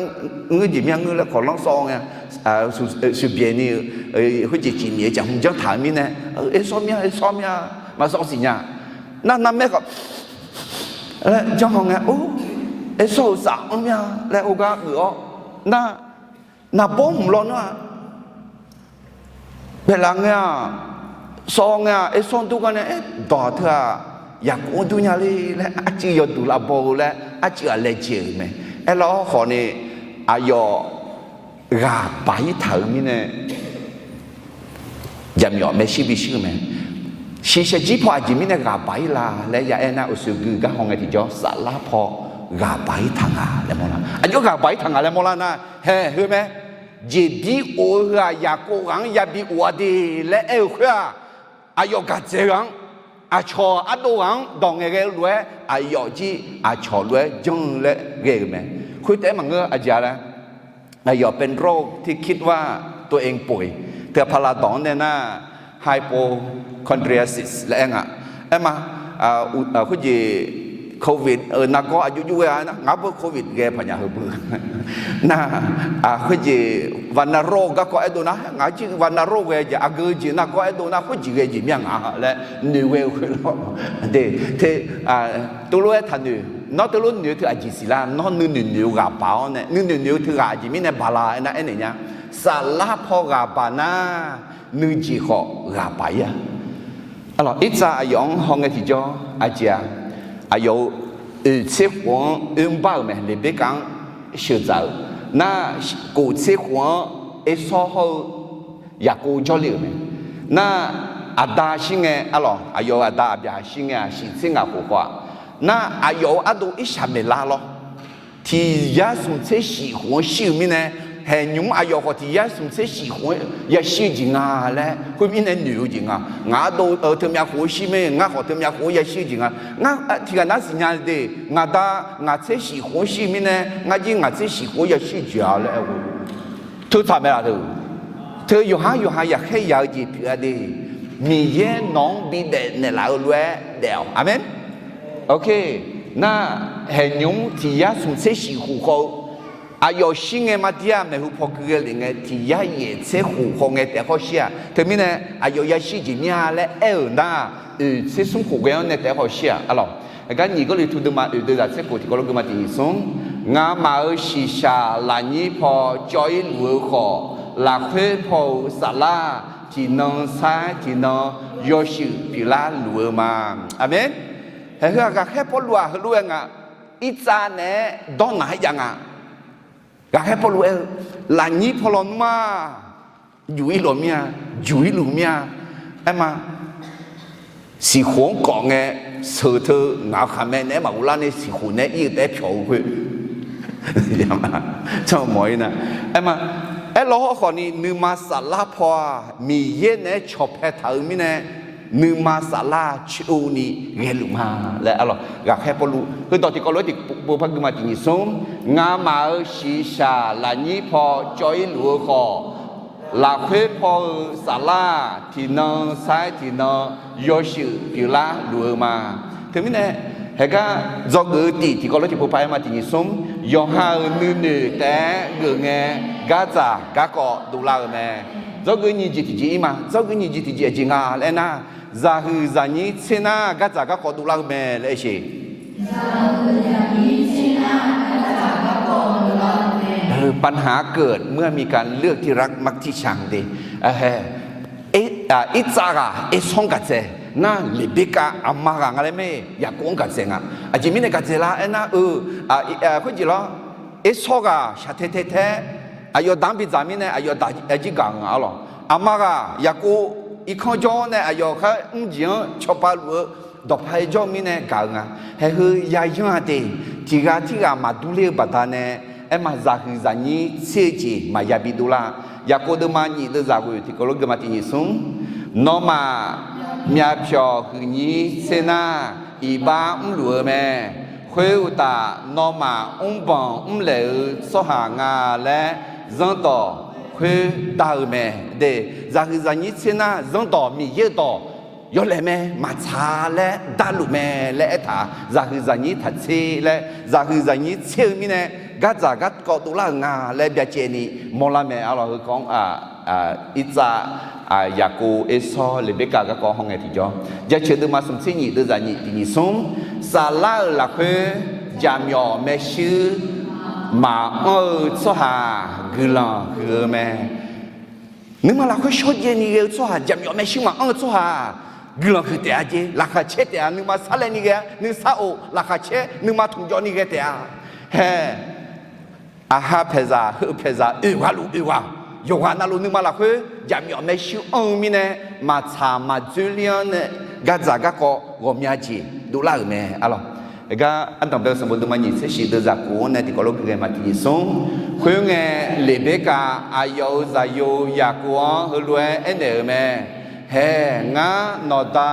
ngeur jeq mir-a ngeur laer kawqlanr sawv ngae, sheuqbyaeq ni-eu khoerjeq jeqmyaef-eu caqhmq janr taq-eu mirnae, eu, aer sawr mir-a, aer sawr mir-a, maqsawr siq nya. Nar narmaer khawf laer janr haw ngae, or, aer sawr-eu saf-anr mir-a laer or gar geuf-awr, nar, naqbawr hmq lawnmr-aq baelaf ngae-aq, sawv ngae-aq, aer sawr dur gar nae, aer, dawq teu-aq, Yaqkov-anr dur nya le laer arcuiv yawduq lavbaw-eu laer arcuiv-aq laejae-euq mae. Aerlar-awr khawfni, aqyawf ghaq baq-ir taq-euq mirnae, jaqmyawf maershuir bishir-eu mae. Shiqshaq jir paw aqjeq mirnae ghaq baq-ir la laer ya aer nar, uqshoe gui gar haw ngae tiqjawr saflar paw ghaq baq-ir taq nga laer mawrlar. Aqjox ghaq baq-ir taq nga laer mawrlar nar, haeq heu mae. Jeqbir of-eu heu-aq Yaqkov ghaq-anr yabi of-a de laer aer-eu khoer-aq, aqyawf gaqdzaeq ghaq-anr, aqcawq ardov ghaq-anr dawq ngaeqghae-eu lof-aer aqyawf jir aqcawq lof-aer janr-eu laer ghae-euq mae. Khoertaef-aer maqngeur aqjeq-a laer, aqyawf เป็นโรคที่คิดว่าตัวเองป่วย teu paqlaq dawq-anr nae nar, hypochondriasis laer aer nga. Aerma, khoerjeq covid-euq nargawr aqjox jox ghae-a nar, ngaq beu covid ghae paqnya heu beu. Nar, khoerjeq วัณโรค garkawv aerdov nar, ngaq jir วัณโรค ghae jeq aqgeu jeq nargawr aerdov nar khoerjeq ghae jeq mir-a ngaq laer noeq ghae-eu khoerlof. De, te, teulof-aer taqnoeq, nawr teulof noeq-eu teu aqjeq siqlar, nawr nuinoeq noeq-eu ghaq baq-awr nae, nuinoeq noeq-eu teu ghaq aqjeq mirnae baq la aernar aernaeq nya. Saflar paw ghaq baq nar, nuijeq khawf ghaq baq-ir-a. Arlawq, irtsav aqyawf-anr haw ngae tiqjawr aqjeq-a, aqyawf-euq oeq tser khof-anr oermr bar-euq mae, Leqberkav-anr sheuqdzaq-euq. Nar, kof tser khof-anr Ersawr hawr-eu Yaqkov jawrle-euq mae. Nar, aqda shir ngae, arlawq, aqyawf-euq aqda aqbyaq shir ngae-aq, shiq tser ngaq khof khawf-aq, nar, aqyawf-euq ardov irshaq maeqlar lawr. Tiq yar smq tser shif khof-anr shir-eu mirnae, haeqnymr aqyawf khawf tiq yar smq tser shif khof-anr yashir-eu jeq nga laer khoermirnae noeq-eu jeq nga. Ngaq ardov-eu teumyav khof-anr shir mae, ngar khawf teumyav khof-anr yashir-eu jeq nga. Ngar tiqghaq nar siqnya de, ngaq da ngaq tser shif khof-anr shir-eu mirnae, ngar jir ngaq tser shif khof-anr yashir-eu jeq-a laer aer-eu. Teutsaq mae laf teu. Teu yawqhar yawqha yaqkhaer yaq-eu jeq pyeuf-a de. Miqyaer nawq-anr bidaef naeqlaf-eu lof-aer daef-awq. Aqmeq. Nar, haeqnymr tiq yar smq tser shif khof khawf-eu aqyawf shir ngae maqdir-a, maeqhu paw gui ghae lef ngae tiq yar yaef tser khof khawf ngae taef-aer khawf shir-aq. Teumirnae aqyawf yashir jeq mir-a laer aer-euq nar, oeq tser smr khof ghae-anr nae taef-aer khawf shir-aq. Arlawq, gar nyiq Gawrliqtu deuvma oeq deuv zaq tser khof tiqkawv lof geuvma tiq nyiq smr, ngamaf-euq shiqshaq lafnyir paw cawv-ir luf-eu khawf, lafkhoer paw-euq saflar tiqnan sair tiqnan yawshuif pyeuflar luf-eu ma. Aqmeq. Haeq heu-aq ghaqkhaer Pawrluv-aq heulof-aer nga, irtsav naeq-aer dawrnaq-aer jav nga. Ghaqkhaer Pawrluv aer-eu, lafnyir paw lawnmr-aq, juq-ir lawq mir-a, juq-ir luf mir-a. Aerma, siqkhof-anr kawf ngae, sheuq teu ngaq-eu khaqmae naeq-aer maqghov lar ni siqkhof naeq-aer ir-eu taef-aer pyawq-eu khoer. Canmawf-ir nar, aerma, aerlawr hawrkhawf ni nuima saflar paw-aq Miqyaer naeq-aer cawqpae taq-eu mirnae, nuima saflar coeni ghaeluf ma laer arlawq. Ghaqkhaer Pawrluv heudawq tiqkawv lof-aer tiqpov par gui ma tiq nyiq smr, ngamaf-euq shiqshaq lafnyir paw cawv-ir luf-eu khawf, lafkhoer paw-eu saflar tiqnan sair tiqnan yawshuif pyeuflar luf-eu ma. Teumirnae, haeqgar dzawgeuf-eu tiq tiqkawv lof-aer tiqpov par-aer ma tiq nyiq smr, yawqha-euq nuinoeq taef-aer geuf ngae, gardzaq garkawv dovlar-eu mae. Dzawgeuf nyiq jeq tiqjeq-ir ma. Dzawgeuf nyiq jeq tiqjeq aqjeq nga laer aernar, zaqhuiq zaqnyir tser nar gardzaq garkawv dovlar-eu mae laer aer sheq. Heu ปัญหาเกิดเมื่อมีการเลือกที่รักมักที่ชัง de. Irtsav ghaq Ersawr gaqdzaeq nar, Leqberkav aqma ghaq nga laer mae, Yaqkov-anr gaqdzaeq nga. Aqjeq mirnae gaqdzaeq lar aernar-eu, khoerjeq lawr, Ersawr ghaq shaqtae tae tae-aer aqyawf daq-anr bidzaq mirnae aqyawf daq jir gaq-eu nga arlawq. Aqma ghaq Yaqkov irkanr jawr-awr nae aqyawf khar mrjeq-anr cawba luf-eu dawqpae jawr-eu mirnae gaq-eu nga. Haeq heu yayanr-a de, tiq ghaq tirghaq maqdur ler-eu baqdanae, aerma zaqhuiq zaqnyir tser-eu jeq maqya bi dovlar. Yaqkov deuvma nyiq deuvzaq ghoeq tiqkawv lof geuvma tiq nyiq smr, nawmaf myavpyawq huiqnyir tser nar, iqbax mrluf-eu mae. Khoeruqtaf, nawmaf mrbanq mrlaeq-eu tsawrhaq nga laer zanrdawq khoer dar-eu mae. De, zaqhuiq zaqnyir tser nar zanrdawq Miqyaer-eu dawq yawlaeq mae, maqtsaq laer darluf mae laer aertaq, zaqhuiq zaqnyir taqtser laer, zaqhuiq zaqnyir tser-eu mirnae, gardzaq garkawv dovlar-euq nga laer byacaevni mawrlar mae. Arlawq, heukawv-anr, Irtsav, Yaqkov, Ersawr, Leqberkav garkawv hawr ngae tiqjawr, jaceuq deuvma smq tser nyiq deuvzaq nyiq tiq nyiq smr, saflar-euq lafkhoer jaqmyawf maershuir maqanr-eu tsawrhaq guiqlanq huiq-eu mae. Nuima lafkhoer shawrjaev ni ghae-eu tsawrhaq, jaqmyawf maershuir maqanr-eu tsawrhaq guiqlanq huiq taef-a jeq, laqkhaq caer taef-a. Nuima sarlaev ni ghae-a, nuisar of, laqkhaq caer, nuima tmq jawv ni ghae taef-a. Hae, aqha paeqzaq heu paeqzaq oeq ghaq luf oeq ghaq, yawqghaq navluf nuima lafkhoer jaqmyawf maershuir anr-eu mirnae, maqtsaq maqdzoerler-anr nae gardzaq garkawv ghawqmya jeq dovlar-euq mae. Arlawq, gar ardanqbae-eu sanqbof deuvma nyiq tser shif deuvzaq kof-anr nae tiqkawv lof gui ghae ma tiq nyiq smr. Khoerngae, Leqberkav aqyawf-euq zaqyo Yaqkov-anr heulof-aer aernaeq-euq mae. Hae, ngar nawqda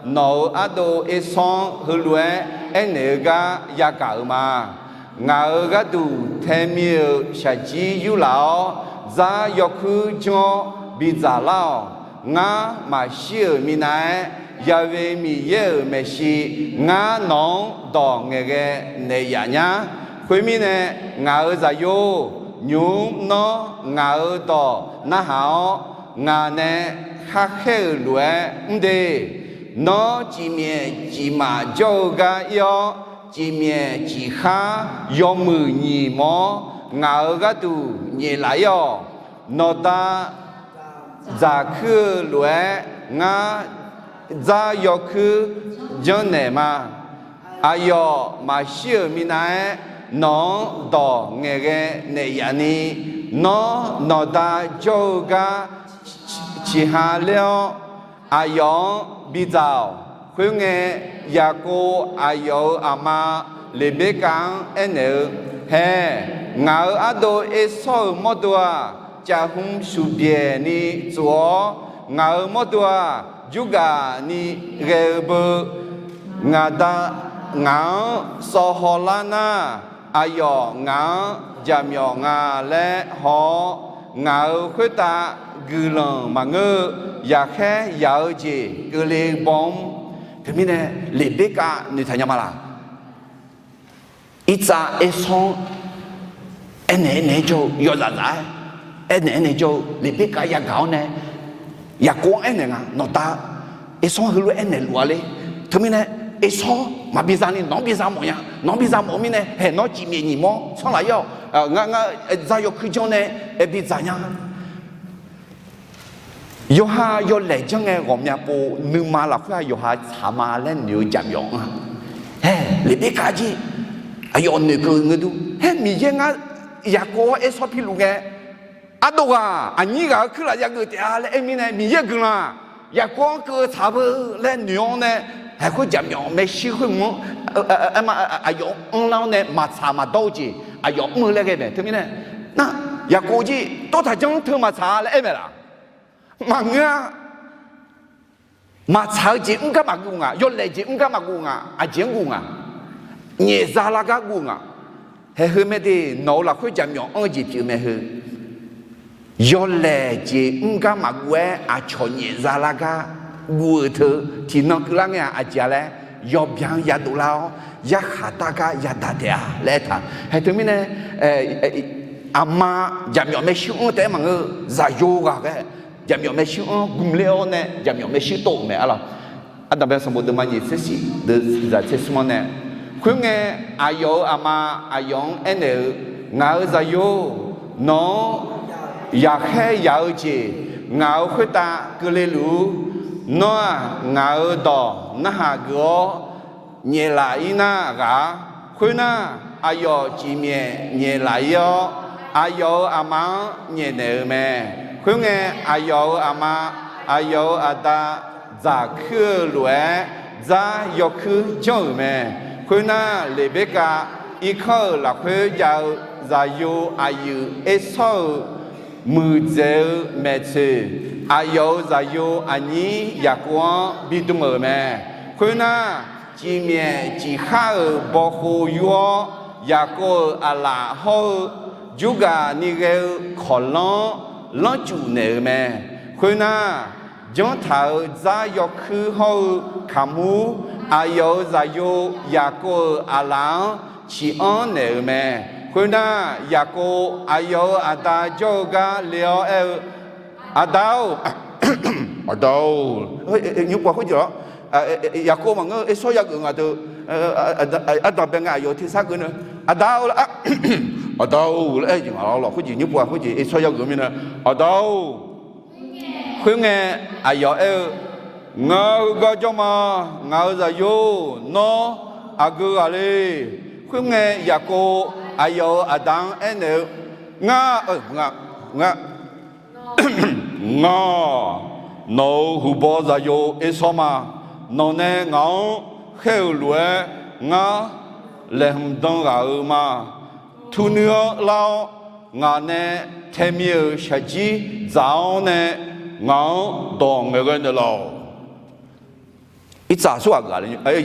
nawq-euq ardov Ersawr-anr heulof-aer aernaeq-eu gar yagaq-euq ma. Ngaq-euq gharduq taemir-euq shaqjir yurlaf-awr, dzar yawkuir janr-awr bidzaq lar-awq. Ngar maqshir-euq minav-aer, Yaqve Miqyaer-euq maeqshi ngar nawq-anr dawq ngaeqghae naeq yaf nyar. Khoermirnae, ngaq-euq zaqyo, nymq-mr nawr ngaq-euq dawq narhaq-awr, ngaq nae kharkhaer-euq lof-aer mr de. Nawr cifmyaef cifmaf jawr-eu gar ir-awr, cifmyaef cifkhar yawmuiq nyiq mawr ngaq-euq gharduq nyaef laf ir-awq. Nawqda dzaqkuir-eu lof-aer ngar dzar yawkuir janrnaeq ma. Aqyawf maqshir-euq minav-aer nawq-anr dawq ngaeqghae naeq yaf ni, nawr nawqda jawr-eu gar ciqha ler-awr, aqyawf-anr bidzaq-awq. Khoerngae, Yaqkov aqyawf-euq aqma Leqberkav-anr aernaeq-eu, Hae, ngaq-euq ardov Ersawr-euq mawrdo-aq, caf hmq shuqbyaeq ni tsof-awr, ngaq-euq mawrdo-aq, jurgaf ni ghae-eu beu. Ngaq da ngaq-anr sawv hawlar nar, aqyawf ngaq-anr jaqmyawf nga laer haw-awr, ngaq-euq khoertav guiqlanq maqngeur-eu yaqkhaer yaq-eu jeq keuvle baw-anr. Teumirnae, Leqberkav noeqtaq nya ma laq? Irtsav Ersawr-anr aernaeq aernaeq-aer jawr-eu yawzaf zaf-aer, aernaeq aernaeq jawr-eu Leqberkav yagaq-awr nae, Yaqkov-anr aernaeq nga, nawqda Ersawr heulof-aer aernaeq luf-a le. Teumirnae, Ersawr maqbi za ni nawq-anr bi za mawf nya. Nawq-anr bi za mawf-eu mirnae, hae, nawr cifmyaef nyiq mawr tsanr laf ir-awq. Ngar, ngar dzar yawkuir janr nae bidzaq nya. Yawqha yawlaeq janr ngae ghawqmya pov nuima lafkhoer-aq yawqha tsaq ma laer noeq-eu jaqmyawf anr-a. Hae, Leqberkav jir aqyawf noeqkeuv ngeur dur. Hae, Miqyaer ngar Yaqkov-anr Ersawr piluf ngae, ardov ghaq aqnyir ghaq-euq kuirlaf yageuf taef-a laer aer mirnae, Miqyaer-euq guiqlanq-aq, Yaqkov-anr keuv-eu tsaq beu laer noeq-awr nae, haeq khoer jaqmyawf maershuir khoer mq-anr, aerma, aqyawf anrlar-awr nae maqtsaq maqdawr-eu jeq aqyawf mr-eu laer ghae mae. Teumirnae, nar, Yaqkov jir tov taq janr teu maqtsaq-a laer aer mae laf? Maqngeur-a. Maqtsaq-eu jeq mr gar maqguv nga, yawlaeq jeq mr gar maqguv nga, aqjeq-anr guv nga? Nyaef za lar gar guv nga. Haeq heu mae de, nawq-euq lafkhoer jaqmyawf anr-eu jeq pyeuf mae heu. Yawlaeq jeq mr gar maqguv-aer aqcawq nyaef za lar gar guv-eu teu tiqnan keuvlar ngae-aq aqjeq-a laer, yawbyan yadov lar-awr yarkhaq dar gar yadaq taef-a laer aertaq. Haeq teumirnae, aqma jaqmyawf maershuir anr taef-aer maqngeur-eu zaqyo ghaq ghae, jaqmyawf maershuir anr gmler-awr nae jaqmyawf maershuir tov-euq mae arlawq. Ardanqbae sanqbof deuvma nyiq tser shif deuvzaq tser smr-anr nae, khoerngae, aqyawf-euq aqma aqyawf-anr aernaeq-eu, Ngaq-euq zaqyo, nawq-anr yaqkhaer yaq-eu jeq ngaq-euq khoertav keuvle luf-ur. Nawr-aq, ngaq-euq dawq narhaq geuf-awr nyaef laf ir nar ghaq-ar. Khoernar, aqyawf cifmyaef nyaef laf ir-awr, aqyawf-euq aqma-anr nyaefnaeq-eu mae. Khoerngae, aqyawf-euq aqma, aqyawf-euq aqda dzaqkuir-eu lof-aer dzar yawkuir janr-euq mae. Khoernar, Leqberkav irkanr-euq lafkhoer jav-eu zaqyo aqyuif Ersawr-euq muiqdzaeq-eu maeqtsoeq Aqyawf-euq zaqyo aqnyir Yaqkov-anr bidm-euq mae. Khoernar, cifmyaef cifkhar-euq bawkhov yur-awr, Yaqkov-euq aqlaf hawr-eu Jurgaq ni ghae-eu kawqlanr-anr lanrcuf naeq-euq mae. Khoernar, janrtaq-euq dzar yawkuir hawr-eu kaqmur, aqyawf-euq zaqyo Yaqkov-euq aqlaf-anr ciq anr naeq-euq mae. Khoernar, Yaqkov aqyawf-euq aqda jawr-eu gar le-awr aer-eu, Aqda-or, aqda-or, nymr pov khoerjeq-awr, Yaqkov maqngeur-eu Ersawr yageuf nga deuq, ardanq bae ngae aqyawf tersar geuf nae, Aqda-or laer, aqda-or laer aer-eu jeq nga lawr. Khoerjeq nymr pov khoerjeq Ersawr yageuf mirnae, Aqda-or, khoerngae aqyawf aer-eu, Ngaq-euq gar jawr ma. Ngaq-euq zaqyo, nawr aqgeu ghaq le? Khoerngae Yaqkov aqyawf-euq aqda-anr aernaeq-eu, Ngar, ngar, nawq-euq huqbaw zaqyo Ersawr ma. Nawq nae ngaq-anr khaer-euq lof-aer, ngar laeqhmq dan ghaq-euq ma. Turnuir-anr lar-awr, ngaq nae taemir-euq shaqjir dzaq-awr nae, ngaq-anr dawq ngaeqghae naeqlaf-awq. Irtsaq aqsurghaq,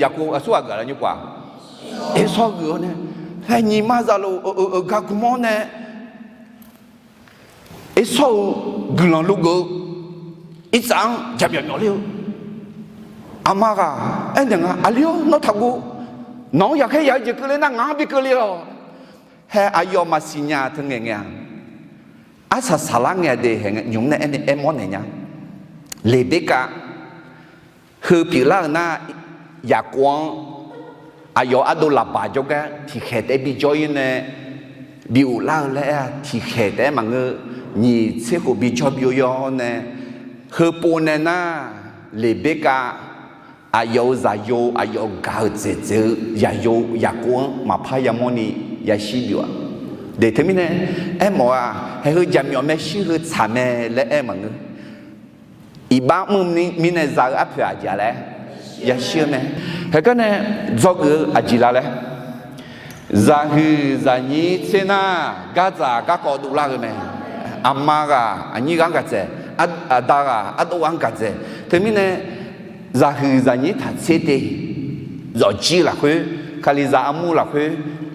Yaqkov aqsurghaq geuf-a laer nymr pov-aq, Ersawr geuf-awr nae, haer nyiq mar zaqlof-euq gar gm-awr nae, Ersawr-euq guiqlanq luf geuf-eu irtsaq-anr jaqmyawf myawf ler-eu, aqma ghaq aernaeq nga, Aqli-or, nawr taqguv. Nawq-anr yaqkhaer yaq-eu jeq keuvle nar, ngaq-anr bi keuvle-awq. Haer aqyawf maqsiq nya teu ngaeq ngae-aq, arsaq saqlar ngae de hae ngae, nymq nae aernaeq aermawr naeq nya. Leqberkav heu pyeuflar-euq nar, Yaqkov-anr aqyawf ardov lafbaq jawrgar tiqkhaeq taef-aer bijawr-ir nae, bi ghoflar-eu laer aer-a. Tiqkhaeq taef-aer maqngeur, nyiq tser khof bijawr bi-awr nae, heupov nae nar, Leqberkav aqyawf-euq zaqyo, aqyawf gaq-euq dzaeqdzaeq-eu zaqyo Yaqkov-anr maqpar yamawrni yashir bi-awq. Deq teumirnae aermawf-aq, haeq heu jaqmyawf maershuir heu tsaq mae laer aer maqngeur. Iqbax mr-eu mirnae za-eu arpoeq aqjeq-a laer yashir-eu mae. Haeq garnae dzawgeuf-eu aqjeq la laer, zaqhuiq zaqnyir tser nar, gardzaq garkawv dovlar-eu mae. Aqma ghaq aqnyir ghaq-anr gaqdzaeq, aqda ghaq ardov ghaq-anr gaqdzaeq. Teumirnae zaqhuiq zaqnyir taq tser te, zawqjir lafkhoer, Kalizaq armur lafkhoer,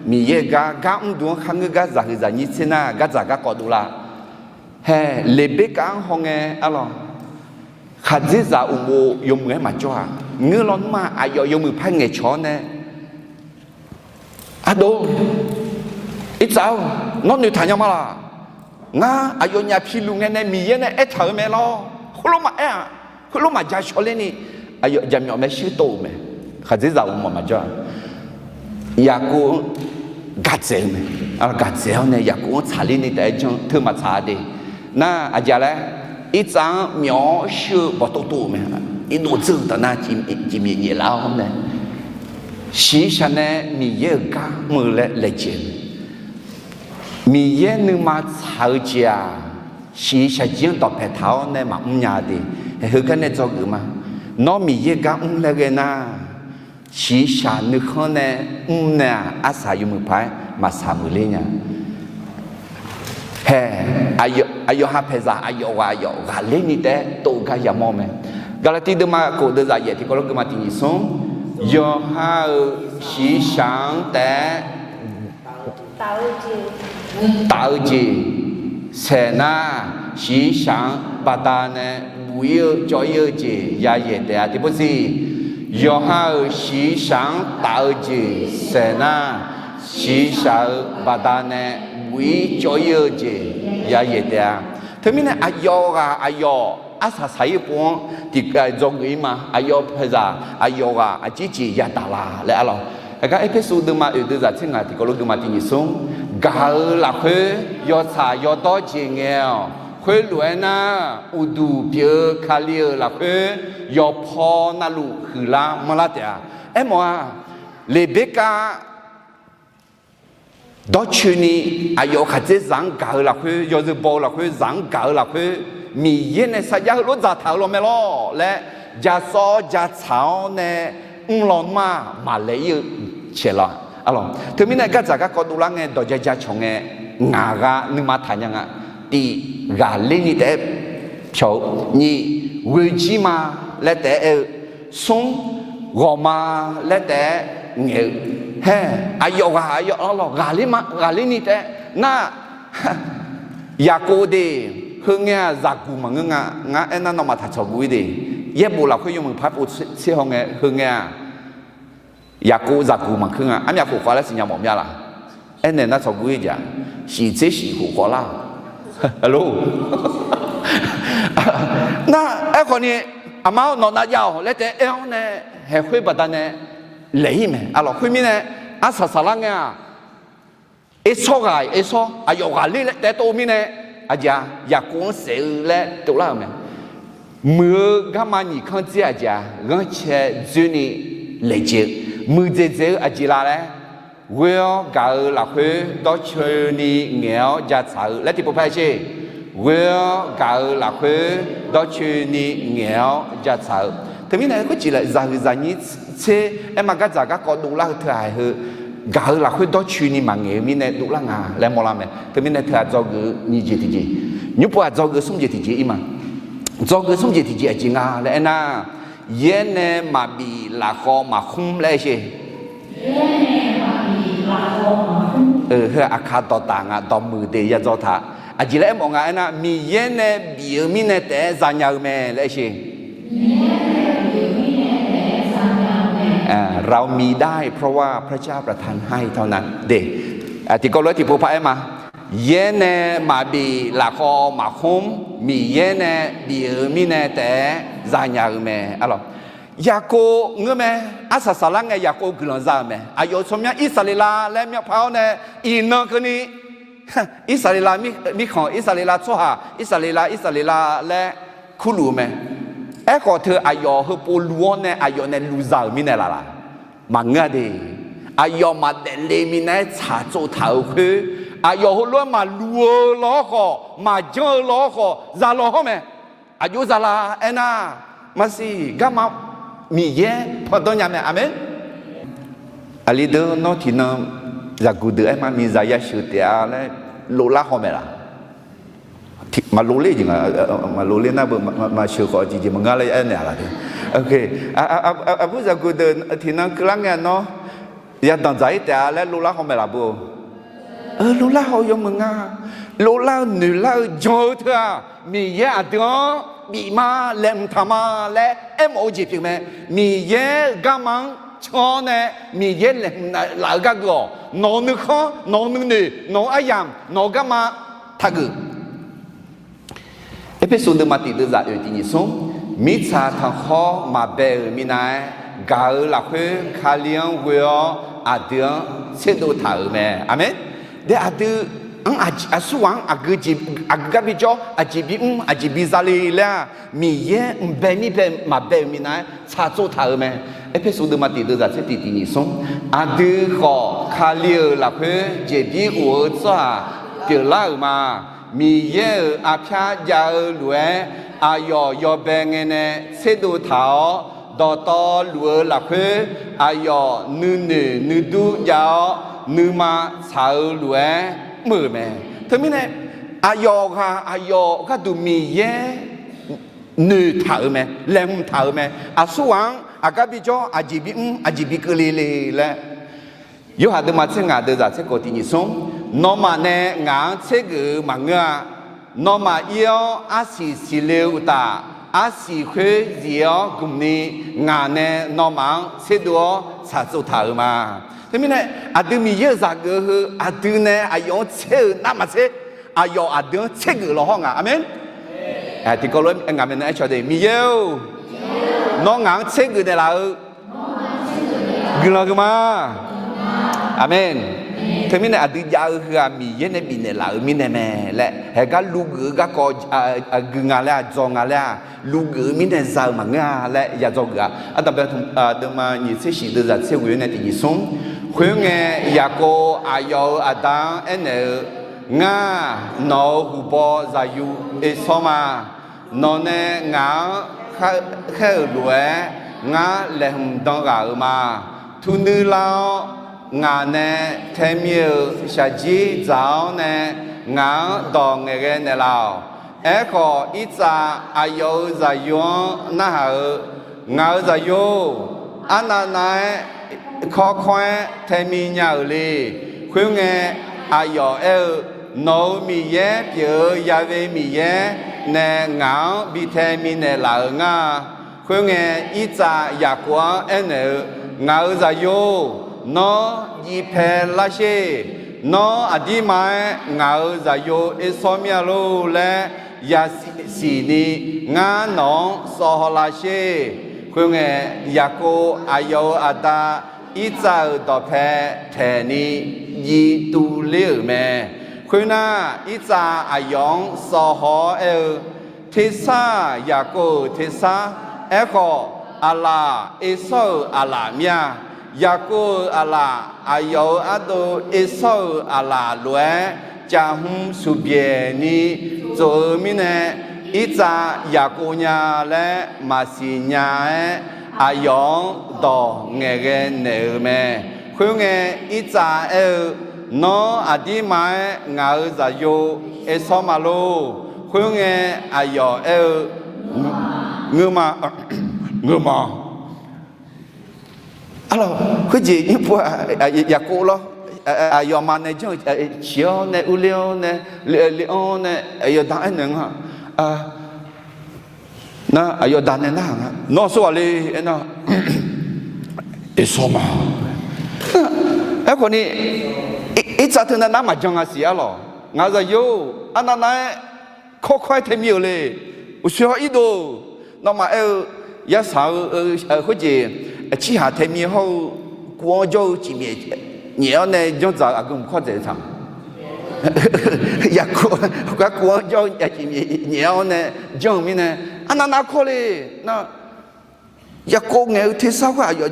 Miqyaer-euq gar gar mrduq-anr kharngeur gar zaqhuiq zaqnyir tser nar gardzaq garkawv dovlar. Hae, Leqberkav-anr hawngae arlawq, khaqdzerzaq uqmov yawmuiq-aer maqjawr-aq, ngeur lawnmr-aq, aqyawf yawmuiq par ngaeqcawq-awr nae, Ardov, irtsav-or, nawr noeqtaq nya ma laq? Ngar aqyawfnyaf piluf ngae nae Miqyaer nae aertaq-euq mae lawr. Khoerlof maqaer-aq, khoerlof maqja shawrlerni, aqyawf jaqmyawf maershuir tov-euq mae. Khaqdzerzaq uqmov maqjawr-aq, Yaqkov-anr gaqdzaeq-eu mae. Gaqdzaeq-awr nae Yaqkov-anr tsaqlerni taef-aer jan teu maqtsaq-a de. Nar aqjeq laer, irtsav-anr myawf-awr shuir-eu bawqtov tov-euq mae. Irdov dzeur-eu taf nar, cifmyaef nyaeflar-awr nae, shiqshaq nae Miqyaer-euq gar mr-eu laer laejae-eu mae. Miqyaer nuima tsaq-eu jeq-aq, shiqshaq jir-anr dawqpae taq-awr nae maqmr nya de. Heugar nae dzawgeuf ma. Nawr Miqyaer gar mr laer ghae nar, shiqshaq nuikhanr nae mr nae-aq, arsaq yawmuiq paq-aer maqsaq muiqler nya. Hae, aqyawf ha paeqzaq aqyawf ghaq aqyawf ghaqler ni taef-aer tov gar yamawr mae. Gaqlaqtiv deuvma khof deuvzaq yaef tiqkawv lof geuvma tiq nyiq smr, yawqha-euq shiqshaq-anr taef-aer taf-eu jeq saeq nar, shiqshaq-anr baqdanae buq-ir-eu cawv-ir-eu jeq yayaeq taef-a. Tiqpov siq, yawqha-euq shiqshaq-anr taf-eu jeq saeq nar, shiqshaq-euq baqdanae buq-ir cawv-ir-eu jeq yayaeq taef-a. Teumirnae aqyawf ghaq aqyawf arsaq saq-ir pov-anr tiqkhaeq dzawgeuf-ir ma. Aqyawf paeqzaq aqyawf ghaq aqjeq jeq yadaq la laer arlawq. Aqgar Erpersu deuvma oeq deuvzaq tser ngaq tiqkawv lof geuvma tiq nyiq smr, gaq-eu lafkhoer yawtsaq yawdawr jeq ngae-awq. Khoerlof-aer nar, uqduq pyeuf-eu Kali-euq lafkhoer yawpaw navluf huiqlar manrlar taef-a. Aermawf-aq, Leqberkav dawrcoeni aqyawf khaqdzerzaq-anr gaq-eu lafkhoer, yawzeu baw-eu lafkhoer, zaq-anr gaq-eu lafkhoer, Miqyaer nae sarjax heulof dzaqtaq-euq law mae lawr laer, jasawv-awr jatsaq-awr nae mr lawnmr-aq, maqlaeq-ir-eu caeq la. Arlawq, teumirnae gardzaq garkawv dovlar ngae, dawq ja ja cawq ngae, ngaq ghaq nuima taq nya nga. Tiq ghaqler ni taef-aer pyawq-eu, nyiq, ghoejir ma laer taef-aer aer-eu, smr, ghawq ma laer taef-aer ngaeq-eu, haer, aqyawf ghaq aqyawf-anr lawq, ghaqler ma, ghaqler ni taef-aer nar, Yaqkov de, heungae-aq zaqguq maqngeur nga. Ngar aernar nawmaf taqcawq guv-ir de. Yaerbof lafkhoer yawmuiq par pov tser haw ngae heungae-aq, Yaqkov zaqguq maqngeur nga. Armyaf khof khawf laer siqnya mawf mya laq? Aernaeq nar cawq guv-ir jeq-aq, shiq tser shiq khof khawf lar-awq. Nar aerkhawf ni, aqma-awr nawq nav jav-awq laer taef-aer aer-awr nae, haeq khoer baqdanae laeq-ir mae. Arlawq khoermirnae, arsaq saqlar ngae-aq, Ersawr ghaq-iq Ersawr, aqyawf ghaqler laer taef-aer tov-eu mirnae, aqjeq-aq Yaqkov-anr saef-eu laer tovlar-euq mae. Muiq-eu garma nyiq kanr dzer aqjeq-aq ghanrcae dzoerni laejae-eu, muiqdzaeq dzaeq-eu aqjeq la laer, ghoe-awr gaq-eu lafkhoer dawrcoeni ngaeq-awr jatsaq-eu laer tiqpov par-aer sher. Ghoe-awr gaq-eu lafkhoer dawrcoeni ngaeq-awr jatsaq-eu. Teumirnae khoerjeq laf zaqhuiq zaqnyir tser aerma gardzaq garkawv dovlar-eu teughaq heu, gaq-eu lafkhoer dawrcoeni maqngaeq-eu mirnae dovlar nga laer mawrlar mae. Teumirnae teughaq dzawgeuf-eu nyiq jeq tiqjeq, nymr pov-aq dzawgeuf-eu smr jeq tiqjeq ir ma. Dzawgeuf-eu smr jeq tiqjeq aqjeq nga laer aernar, yaer nae maqbif lafkhawv maqkhmr laer aer sher. Heu-aq aqkaq dawqtaf nga, dawqmuiq de yadzaw taq. Aqjeq laer aermawf nga aernar, Miqyaer nae bif-eu mirnae taef-aer zanya-eu mae laer aer sher. เรามีได้เพราะว่าพระเจ้าประทานให้เท่านั้น de. Tiqkawv lof-aer tiqpov par-aer ma. Yaer nae maqbif lafkhawv maqkhmr, Miqyaer nae bif-eu mirnae taef-aer zanya-eu mae. Arlawq, Yaqkov ngeur mae. Arsaq saqlar ngae Yaqkov guiqlanq za-euq mae. Aqyawf-euq tsawrmyanr Irsaqleqlav laer myavpar-awr nae iqnan keuvni Irsaqleqlav mirkhanq, Irsaqleqlav tsawrhaq, Irsaqleqlav, Irsaqleqlav laer kurluf-eu mae. Aerkhawf teu aqyawf heupov luf-awr nae aqyawf nae luf za-euq mirnae laf laq? Maqngeur-a de. Aqyawf maqdaef le minav-aer tsaqtsov taq-euq khoer, aqyawf heulof-aer maqluf-eu law-awr khawf, maqjanr-eu law-awr khawf, zalaw hawr mae. Aqjox zala aernar, maqsiq garma Miqyaer pandanr nya mae. Aqmeq. Aqli deuq nawr tiqnan zaqguq deuq aer ma miqzaq yasheuq taef-a laer lovlar haw mae laq? Maqlov ler jeq nga, maqlov ler nar beu maqsheuq khawf jeq jeq maqngeur laer aernaeq-a laq? Aqbur zaqguq deuq tiqnan keuvlar ngae nawr yadanq dzaq-ir taef-a laer lovlar haw mae laq beu? Lovlar haw-eu yawmuiq nga. Lovlar-eu noeqlar-eu jan-eu teu-aq, Miqyaer aqdui-anr bif ma, laeqhmq taq ma laer aermawf-eu jeq pyeuf mae. Miqyaer-euq garma-anr can-awr nae Miqyaer laeqhmq laf-eu gargeuf-awq. Nawq-euq nuikhanr, nawq-euq nuinoeq, nawq-euq aryamq, nawq-euq garma taqgeuf. Erpersu deuvma tiq deuvzaq oeq tiq nyiq smr, mirtsaq tanqkhawr maqbae-euq minav-aer gaq-eu lafkhoer Kali-anr ghoe-awr aqdui-anr tserdov taq-euq mae. Aqmeq. De aqdui-anr aqsur ghaq-anr aqgeu gar bijawr, aqjeq bimr, aqjeq biza le laer-aq, Miqyaer mqbae mirbae maqbae-euq minav-aer tsaqtsov taq-euq mae. Erpersu deuvma tiq deuvzaq tser tiq tiq nyiq smr, aqdui khawf Kali-euq lafkhoer jeqbir of-eu tsawrhaq pyeuflar-euq ma. Miqyaer-euq arpyar jav-eu lof-aer, aqyawf yawbae ngae nae tserdov taq-awr, dawqtawvluf-eu lafkhoer aqyawf nuinoeq nuidur jav-awr, nuima tsaq-eu lof-aer mr-euq mae. Teumirnae, aqyawf ghaq aqyawf gharduq Miqyaer noeqtaq-euq mae, laeqhmq taq-euq mae. Aqsur ghaq-anr aqgar bijawr, aqjeq bimr, aqjeq bikeuv le le laer. Yorhaq deuvma tser ngaq deuvzaq tser khof tiq nyiq smr, nawmaf nae ngaq-anr tsergeuf-eu maqngeur-a. Nawmaf ir-awr arsiq siqle-eu uqtaf, arsiq khoer zif-awr gmq ni ngaq nae nawmaf-anr tserdov-awr tsaqtsov taq-euq ma. Teumirnae, aqdui Miqyaer-euq zaq geuf-eu heu aqdui nae aqyawf-anr tser-euq navmaqtser, aqyawf aqdui-anr tsergeuf law hawr nga. Aqmeq. Tiqkawv lof-aer ngaq maeqnan aercawq de, Miqyaer-or, nawr ngaq-anr tsergeuf naeqlaf-eu guiqlanq huiqma. Aqmeq. Teumirnae aqdui jav-eu heu-aq Miqyaer nae bifnaeq laf-euq mirnae mae laer haegar luvgeuf-eu garkawv gui nga laer-aq, dzaw nga laer-aq, luvgeuf-eu mirnae za-eu maqngeur-a laer ya dzaw geuf-a. Ardanqbae deuvma nyiq tser shif deuvzaq tser ghoe-awr nae tiq nyiq smr, khoerngae Yaqkov aqyawf-euq aqda-anr aernaeq-eu, Ngar, nawq-euq huqbaw zaqyu Ersawr ma. Nawq nae ngaq-anr khaer-euq lof-aer ngar laeqhmq dan ghaq-euq ma. Turnuir lar-awr, ngaq nae taemir-euq shaqjir dzaq-awr nae ngaq-anr dawq ngaeqghae naeqlaf-awq. Aerkhawf, Irtsav aqyawf-euq zaqyo-anr narhaq-eu, Ngaq-euq zaqyo-or, arnavnav-aer kawrkawr-aer taemi nya-euq le. Khoerngae, aqyawf aer-eu, Nawq-euq Miqyaer pyeuf-eu Ya've Miqyaer nae ngaq-anr bi tae minaeq laf-euq ngar. Khoerngae, Irtsav Yaqkov-anr aernaeq-eu, Ngaq-euq zaqyo-or, nawr jiv pae lar sher. Nawr aqdirma-aer ngaq-euq zaqyo Ersawr mir-a lor laer yasiq ni ngar nawq-anr sawv haw lar sher. Khoerngae, Yaqkov aqyawf-euq aqda Irtsav-euq dawqpae taeqni jiv tuvler-euq mae. Khoernar, Irtsav aqyawf-anr sawv haw-awr aer-eu, Tersar-aq, Yaqkov-euq tersar. Aerkhawf, aqlaf Ersawr-euq aqlaf mir-a. Yaqkov-euq aqlaf aqyawf-euq ardov Ersawr-euq aqlaf lof-aer caf hmq suqbyaeq ni tsof-eu mirnae, Irtsav Yaqkov nya laer maqsiq nya-aer, aqyawf-anr dawq ngaeqghae naeq-euq mae. Khoerngae, Irtsav aer-eu, Nawr aqdirma-aer ngaq-euq zaqyo Ersawr ma lor. Khoerngae, aqyawf aer-eu, Ngeuma, ngeuma Arlawq, khoerjeq nymr pu-aq, Yaqkov lawr, aqyawfmaf nae janr-eu ciq-awr nae urler-awr nae, le-anr nae, yawqda aernaeq nga. Nar aqyawf da nae narhaq nga, Nawr aqsur ghaq le? Aernar, Ersawr ma. Aerkhawf ni, Irtsav teunav nar maqjan nga siq arlawq. Ngaq-euq zaqyo-or, arnavnav-aer kawrkawr-aer tae mir-euq le. Uqshoe hawr irdov-eu, nawmaf aer-eu, yasaq-eu khoerjeq, aqcirhaq tae mir hawr-eu, kuv-anr jawr-eu cifmyaef nyaef-awr nae janrdzaq-eu aqgeu mq kawr dzaeq-eu taq. Yaqkov gar kuv-anr jawr-eu cifmyaef nyaef-awr nae janr-eu mirnae, arnavnav kawr le. Nar, Yaqkov ngaeq-eu tersar khoer aqyawf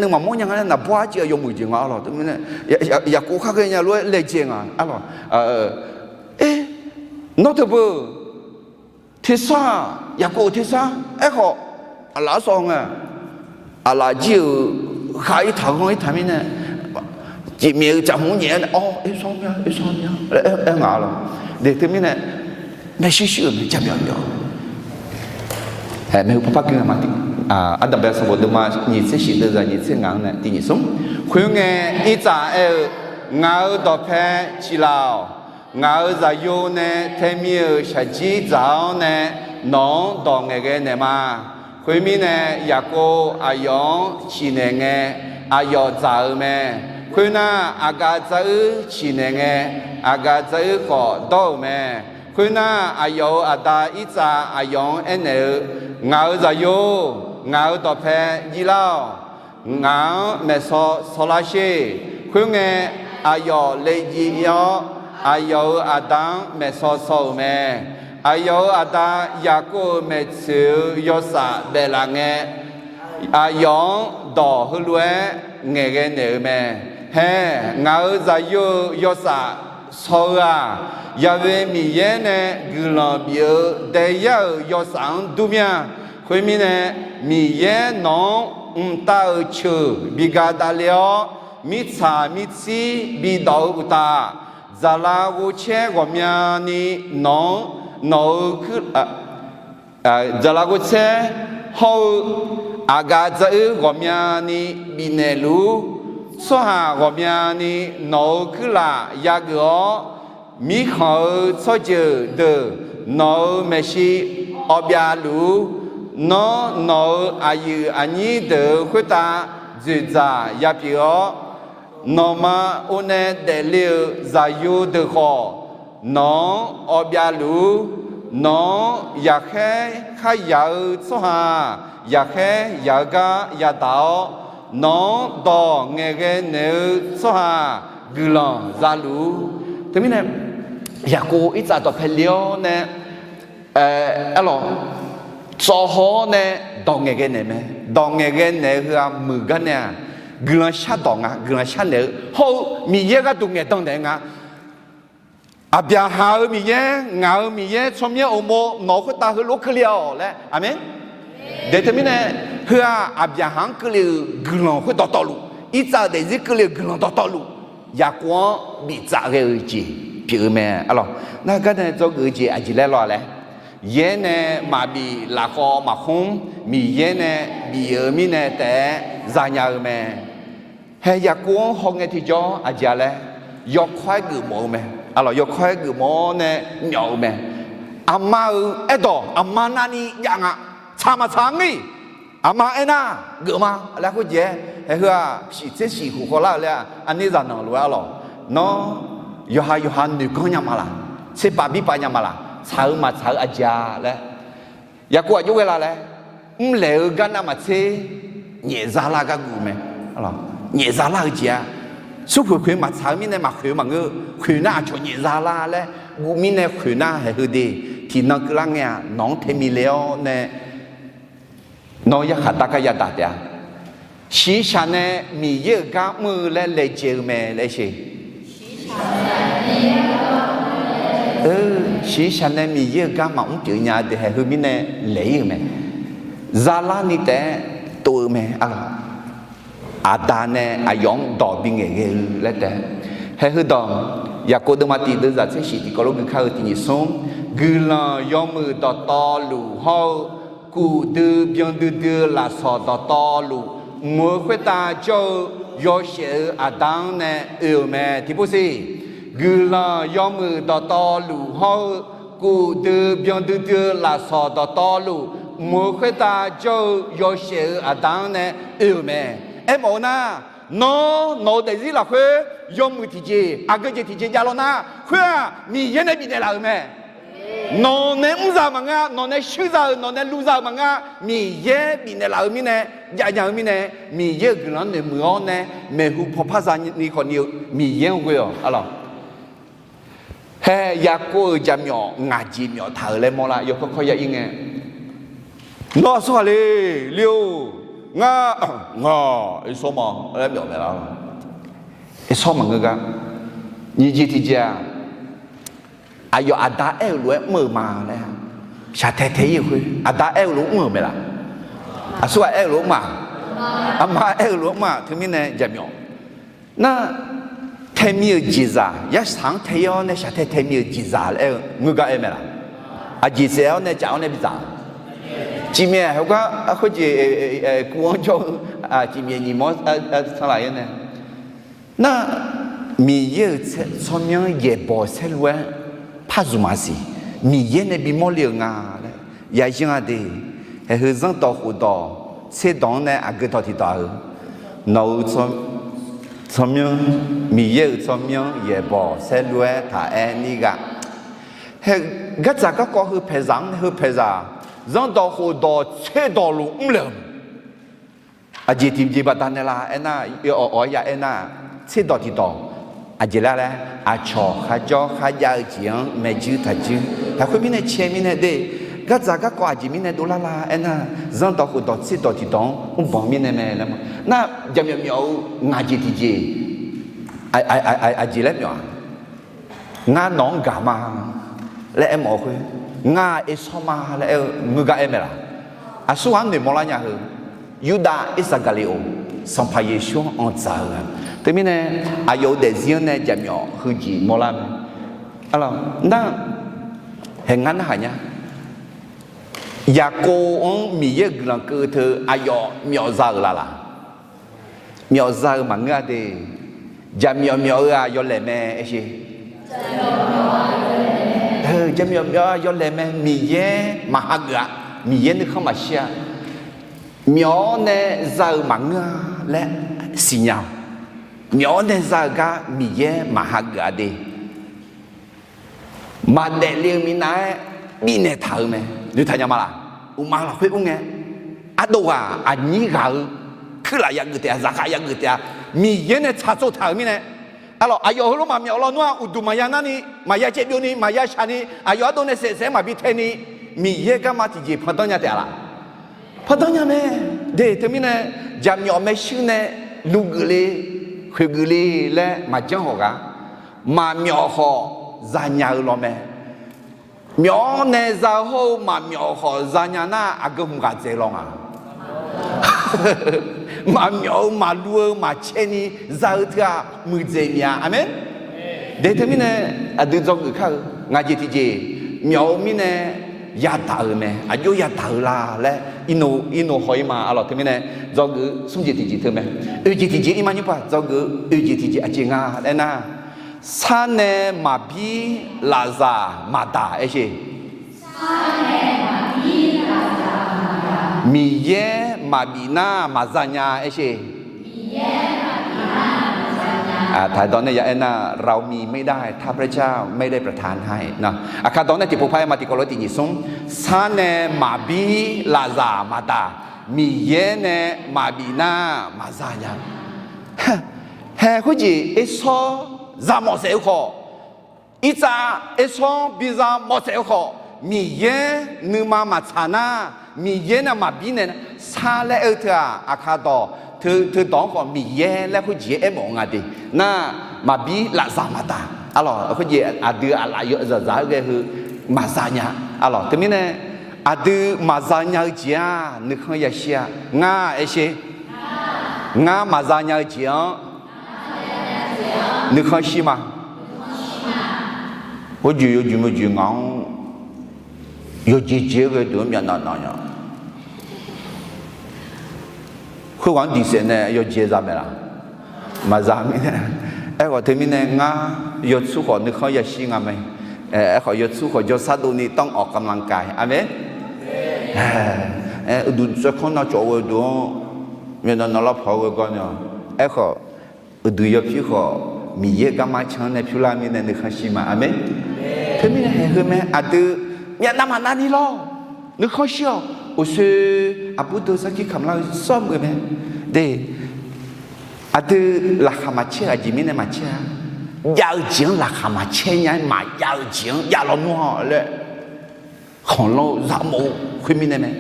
nuima mawrnya nga laer naqbawr arciv-eu yawmuiq jeq nga arlawq. Teumirnae, Yaqkov khar ghaenya lof-aer laejae nga arlawq. Aer, nawr teubeu tersar-aq, Yaqkov-euq tersar. Aerkhawf, aqlaf-anr sawv nga. Aqlaf jir-euq khav-ir taq ghanr-ir taq mirnae, jeqmyaef-eu caf hmq nyaef-aer nae, Awr, Ersawr mya, Ersawr mya laer aer nga arlawq. Teumirnae, maershuir shuir-euq mae, jaqmyawf myawf-eu mae. Maeqhu parpar gui nga ma. Ardanqbae sanqbof deuvma nyiq tser shif deuvzaq nyiq tser ngaq-anr nae tiq nyiq smr. Khoerngae, Irtsav aer-eu, Ngaq-euq dawqpae ciq laf-awq. Ngaq-euq zaqyo nae tae mir-euq shaqjir dzaq-awr nae, nawq-anr dawq ngaeqghae naeq ma. Khoermirnae, Yaqkov aqyawf-anr ciqnaeq ngae, aqyawf dzaq-euq mae. Khoernar, aqgaf dzaruir ciqnaeq ngae, aqgaf dzaruir khawf dawr-euq mae. Khoernar, aqyawf-euq aqda Irtsav aqyawf-anr aernaeq-eu, Ngaq-euq zaqyo-or, ngaq-euq dawqpae jiv lar-awq. Ngaq-anr maeqsaw saw lar sher. Khoerngae, aqyawf laejae-ir-awr, aqyawf-euq aqda-anr maeqsaw saw-euq mae. Aqyawf-euq aqda Yaqkov-euq maeqtsoeq-eu yawsaf daeflaf ngae, aqyawf-anr dawq heulof-aer ngaeqghae naeq-eu mae. Hae, ngaq-euq zaqyo-euq yawsaf saw-eu-aq, Yaqve Miqyaer nae guiqlanq bif-eu daeyar-euq yawsaf-anr dur mir-a. Khoermirnae, Miqyaer nawq-anr mqtav-euq ceuq bi ga davle-awr, mirtsaq mirtsir bidawq-eu uqtaf, dzaqlav ghovcaer ghawqmyani nawq-anr, nawq-euq kuir, dzaqlav ghovcaer hawr-eu aqgaf dzaruir ghawqmyani bifnaeq luf-ur. Tsawrhaq ghawqmyani nawq-euq kuirlaf yageuf-awr, mirkhanq-euq tsawrjeuq deuq nawq-euq maeqshi awbyav luf-ur. Nawr nawq-euq aqyuif aqnyir deuq-euq khoertav dzoeqdzaq yapyeuf-awr, nawqma or nae daefle-euq zaqyo deuq khawf, nawq-anr awbyav luf-ur. Nawq-anr yaqkhaer kharyaq-eu tsawrhaq-aq, yaqkhaer yaq-eu gar yadaq-awr, nawq-anr dawq ngaeqghae naeq-eu tsawrhaq-aq, guiqlanq za luf-ur. Teumirnae, Yaqkov Irtsav dawqpae le-awr nae, arlawq, tsawv haw-awr nae dawq ngaeqghae naeq mae. Dawq ngaeqghae naeq-eu heu-aq muiq gar nae-aq, guiqlanq shardawq nga, guiqlanq sharnaeq-eu hawr-eu Miqyaer gharduq ngaeqdan naeq nga. Aqbyaqhaq-euq Miqyaer, ngaq-euq Miqyaer, tsawrmyanr uqmov nawq-euq khoertav heulof keuvle-awq laer. Aqmeq. Daeq teumirnae, heu-aq Aqbyaqhaq-anr keuvle-euq guiqlanq khoer dawqtawvluf, Irtsav-euq daefzir keuvle-euq guiqlanq dawqtawvluf, Yaqkov-anr biftsaf ghae-eu jeq. pyeuf-eu mae. Arlawq, nar garnae dzawgeuf-eu jeq aqjeq laer law-a laer, yaer nae maqbif lafkhawv maqkhmr, Miqyaer nae bif-eu mirnae taef-aer zanya-eu mae. Hae, Yaqkov-anr hawngae tiqjawr aqjeq-a laer, yawkawr-aer geufmawf-eu mae. Arlawq, yawkawr-aer geufmawf-awr nae myawf-eu mae. Aqma-euq aerdawq aqma navni jav nga. Tsaq maqtsaq-a ngeur-iq, aqma aernar geufma laer khoerjeq-aer, haeheu-aq shif tser shif khof khawvlar-euq laer-aq, aqnerzaq nanq lof-aer arlawq, nawr yawqha yawqha noeqganr nya ma laq, tserpav birpav nya ma laq, tsaq-eu maqtsaq-eu aqjeq-a laer, Yaqkov aqjox ghae la laer, mrlaeq-eu gar navmaqtser nyaefzar lar gar guv mae. Nyaefzar lar-eu jeq-a, smrkhoeq khoeq maqtsaq-eu mirnae maqkhoeq-eu maqngeur, khoeq nar aqcawq nyaefzar lar laer guv mirnae khoeq nar haeheu de, tiqnan keuvlar ngae-aq nawq-anr tae mile-awr nae, nawr yarkhaq dar gar yadaq taef-a. Shiqshaq nae Miqyaer-euq gar mr-eu laer laejae-eu mae laer sher. Shiqshaq nae Miqyaer-euq gar maqmr pyeuf nya de, haeheu mirnae laeq-ir-euq mae. Zalarni taef-aer tov-eu mae. Arlawq, Aqda nae aqyawf-anr dawq bingaeq ghae-eu laer taef. Haeheu dawq, Yaqkov deuvma tiq deuvzaq tser shif tiqkawv lof gui kar-eu tiq nyiq smr, guiqlanq yawmuiq dawqtawvluf hawr-eu, kuf dui byan duidui-eu lafsawq dawqtawvluf mq-eu khoertav jawr-eu yawshaef-eu Aqda-anr nae oe-euq mae. Tiqpov siq, guiqlanq yawmuiq dawqtawvluf hawr-eu, kuf dui byan duidui-eu lafsawq dawqtawvluf mq-eu khoertav jawr-eu yawshaef-eu Aqda-anr nae oe-euq mae. Aermawf-eu nar, nawr nawq-eu daefzir lafkhoer yawmuiq tiqjeq aqgeu jeq tiqjeq jav law nar, khoer-aq Miqyaer nae bifnaeq laf-euq mae. Nawq nae mrzaq maqngeur-a, nawq nae shuirzaq-euq, nawq nae luvzaq-euq maqngeur-a, Miqyaer bifnaeq laf-eu mirnae, jav nya-eu mirnae, Miqyaer-euq guiqlanq-anr noeqmuiq-awr nae maeqhu paw par za ni khawf ni-eu Miqyaer-anr ghoe-awq. Arlawq, hae, Yaqkov-euq jaqmyawf ngaq jeq myawf taq-euq laer mawrlar, yawkawr kawr ya-ir ngae, nawr aqsurghaq le, le-or, ngar, ngaq Ersawr ma laer myawf mae lar. Ersawr maqngeur gar, nyiq jeq tiqjeq-aq, aqyawf aqda aer-euq lof-aer mr-euq ma laer, shaqtae tae-ir-euq khoer aqda aer-euq lof-aer mr-euq mae laf. Aqsurghaq aer-euq lof-aer mr-aq, aqma aer-euq lof-aer mr-aq, teumirnae jaqmyawf nar, tae mir-euq jeqzaq, yarsaq-anr tae-ir-awr nae shaqtae tae mir-euq jeqzaq laer aer-eu ngeur gar aer mae laf. Aqjeq saef-awr nae caf-awr nae bidzaq. Cifmyaef heugar khoerjeq, kuv-anr jawr-eu, cifmyaef nyiq mawr sanqlaq-ir nae, nar, Miqyaer-euq tsawrmyanr yaeqbawq saerlu-aer par zmq maqsiq, Miqyaer nae bimawr le-euq nga laer yayanr-a de. Haeheu zanrdawq khofdawq tserdawq-anr nae aqgeu dawq tiqdawq-eu, nawq-euq tsawrmyanr, Miqyaer-euq tsawrmyanr yaeqbawq saerlu-aer taq aer nir ghae, hae, gardzaq garkawv heu paeqzaq-anr nae heu paeqzaq, zanrdawq khofdawq tserdawq luf mrlaeq-euq Aqjeq tiqjeq baqdanae la aernar, awq-awq-aer ya aernar, tserdawq tiqdawq, aqjeq lar laer, aqcawq kharjawr kharjav-eu jeq-anr maeqjuir taqjuir. Lafkhoer mirnae cae mirnae de, gardzaq garkawv aqjeq mirnae dovlar la aernar, zanrdawq khofdawq tserdawq tiqdawq-anr mrbanq mirnae mae laer ma. Nar, jaqmyawf myawf-eu ngaq jeq tiqjeq, aqjeq laer myawf-aq, ngar nawq-anr gaq ma laer aermawf-eu khoer, ngar Ersawr ma laer aer-eu ngeur gar aer mae laf. Aqsurghaq-anr noeqmawr lar nya heu, Yurdav Irsaqgaqliqoq Sanqpaq Yeqsur-anr anqdzaq-eu-a. Teumirnae, aqyawf-euq daefzir-anr nae jaqmyawf heujeq mawrlar mae. Nar, hae ngar narhaq nya, Yaqkov-anr Miqyaer-euq guiqlanq keuv teu aqyawf myawfza-euq laf laf. Myawfza-eu maqngeur-a de. Jaqmyawf myawf-eu-aq yawlaeq mae aer sher. Jaqmyawf myawf-a yawlaeq mae, Miqyaer maq hageuf-a, Miqyaer nuikhanr maqshir-a. Myawf-awr nae za-eu maqngeur-a laer siqnya-awq. Myawf-awr nae za-eu gar Miqyaer maq hageuf-a de. Maqdaef le-eu minav-aer bifnaeq taq-euq mae. Noeqtaq nya ma laf? Uqma lafkhoer ur ngae, ardov ghaq aqnyir ghaq-eu kuirlaf yageuf taef-a, zaqkhav yageuf taef-a, Miqyaer nae tsaqtsov taq-euq mirnae, aqlawq aqyawf heulof maqmyawf lawnmr-aq, uqduq maqya narni, maqya caevbyovni, maqya shaqni, aqyawf ardov nae saef saef-aer maqbi taeni, Miqyaer garma tiqjeq pandanr nya taef-a laf? Pandanr nya mae. De teumirnae, jaqmyawf maershuir nae lugeuf le, khoeqgeuf le laer maqjanr hawq ghaq, maqmyawf khawf zanya-eu law mae. Myawf-awr nae za-eu hawr-eu maqmyawf khawf zanya nar, aqgeu hmq ghaq dzaeq law nga. Maqmyawf-eu maqluv-eu maqcaevni za-eu teu-aq, muiqdzaeq mya. Aqmeq. De teumirnae aqdui dzawgeuf kar-eu ngaq jeq tiqjeq myawf-eu mirnae yadaq-euq mae, aqjox yadaq-eu la laer irnoq haw-ir ma. Arlawq teumirnae dzawgeuf smr jeq tiqjeq teu mae. Oeq jeq tiqjeq ir ma nymr paq dzawgeuf-eu oeq jeq tiqjeq aqjeq nga laer nar, sar nae maqbir lafzaq maqdaq aershe. Miqyaer maqbif nar maqza nya aershe. Taqdawq nae ya aernar, เรามีไม่ได้ ถ้าพระเจ้าไม่ได้ประทานให้ nar. Aqkar dawq nae tiqpov par aer ma tiqkawv lof tiqnyiq smr. Sar nae maqbir lafzaq maqdaq, Miqyaer nae maqbif nar maqza nya. Hae khoerjeq ersawr za mawf saef-eu khawf, irtsav ersawr-anr biza mawf saef-eu khawf, Miqyaer nuima maqtsaq nar, Miqyaer nae maqbir nae sar laer aer-eu teu-aq, aqkar dawq teu dawq-anr khawf Miqyaer laer khoerjeq aermawf nga de. Nar, maqbir lafzaq maqdaq. Arlawq khoerjeq aqdui aqlaf yawzaq zaq-aer ghae heu maqza nya. Arlawq teumirnae aqdui maqza nya-eu jeq-aq nuikhanr yashir-a. Ngar aershe, ngar maqza nya-eu jeq-anr nuikhanr shir ma. Khoerjeq yawjeq meujeq ngaq-anr yawjeq jeq-aer ghae deuq-anr myavnav nav nya. Khoerghaq-anr diqsaef nae yawjeq za maeq laf? Maqza mirnae. Aerkhawf teumirnae ngar yawtsur khawf nuikhanr yashir nga mae. Aerkhawf yawtsur khawf jawrsar dovni ต้องออกกำลังกาย aqmeq. Uqduq tsawrkanr navcawv ghae deuq-anr myavnav nav lavpawq-aer ghae gar nae-awq. Aerkhawf uqduq yawpyur khawf Miqyaer garma can-anr nae pyur lar mirnae nuikhanr shir ma. Aqmeq. Teumirnae haeq heu mae aqdui myavnav maqnav ni lawr. Nuikhanr shir-awq. Uqshoe aqbur deuq sarkir kamq lar-eu sawr muiq mae. De, aqdui laqkhaq maqcaer-eu aqjeq mirnae maqcaer-a. Jav-eu jeq-anr laqkhaq maqcaer nya-aer maqjav-eu jeq-anr jav lawnmr-awq laer khanqlanr-eu zaqmawf-eu khoermirnae mae.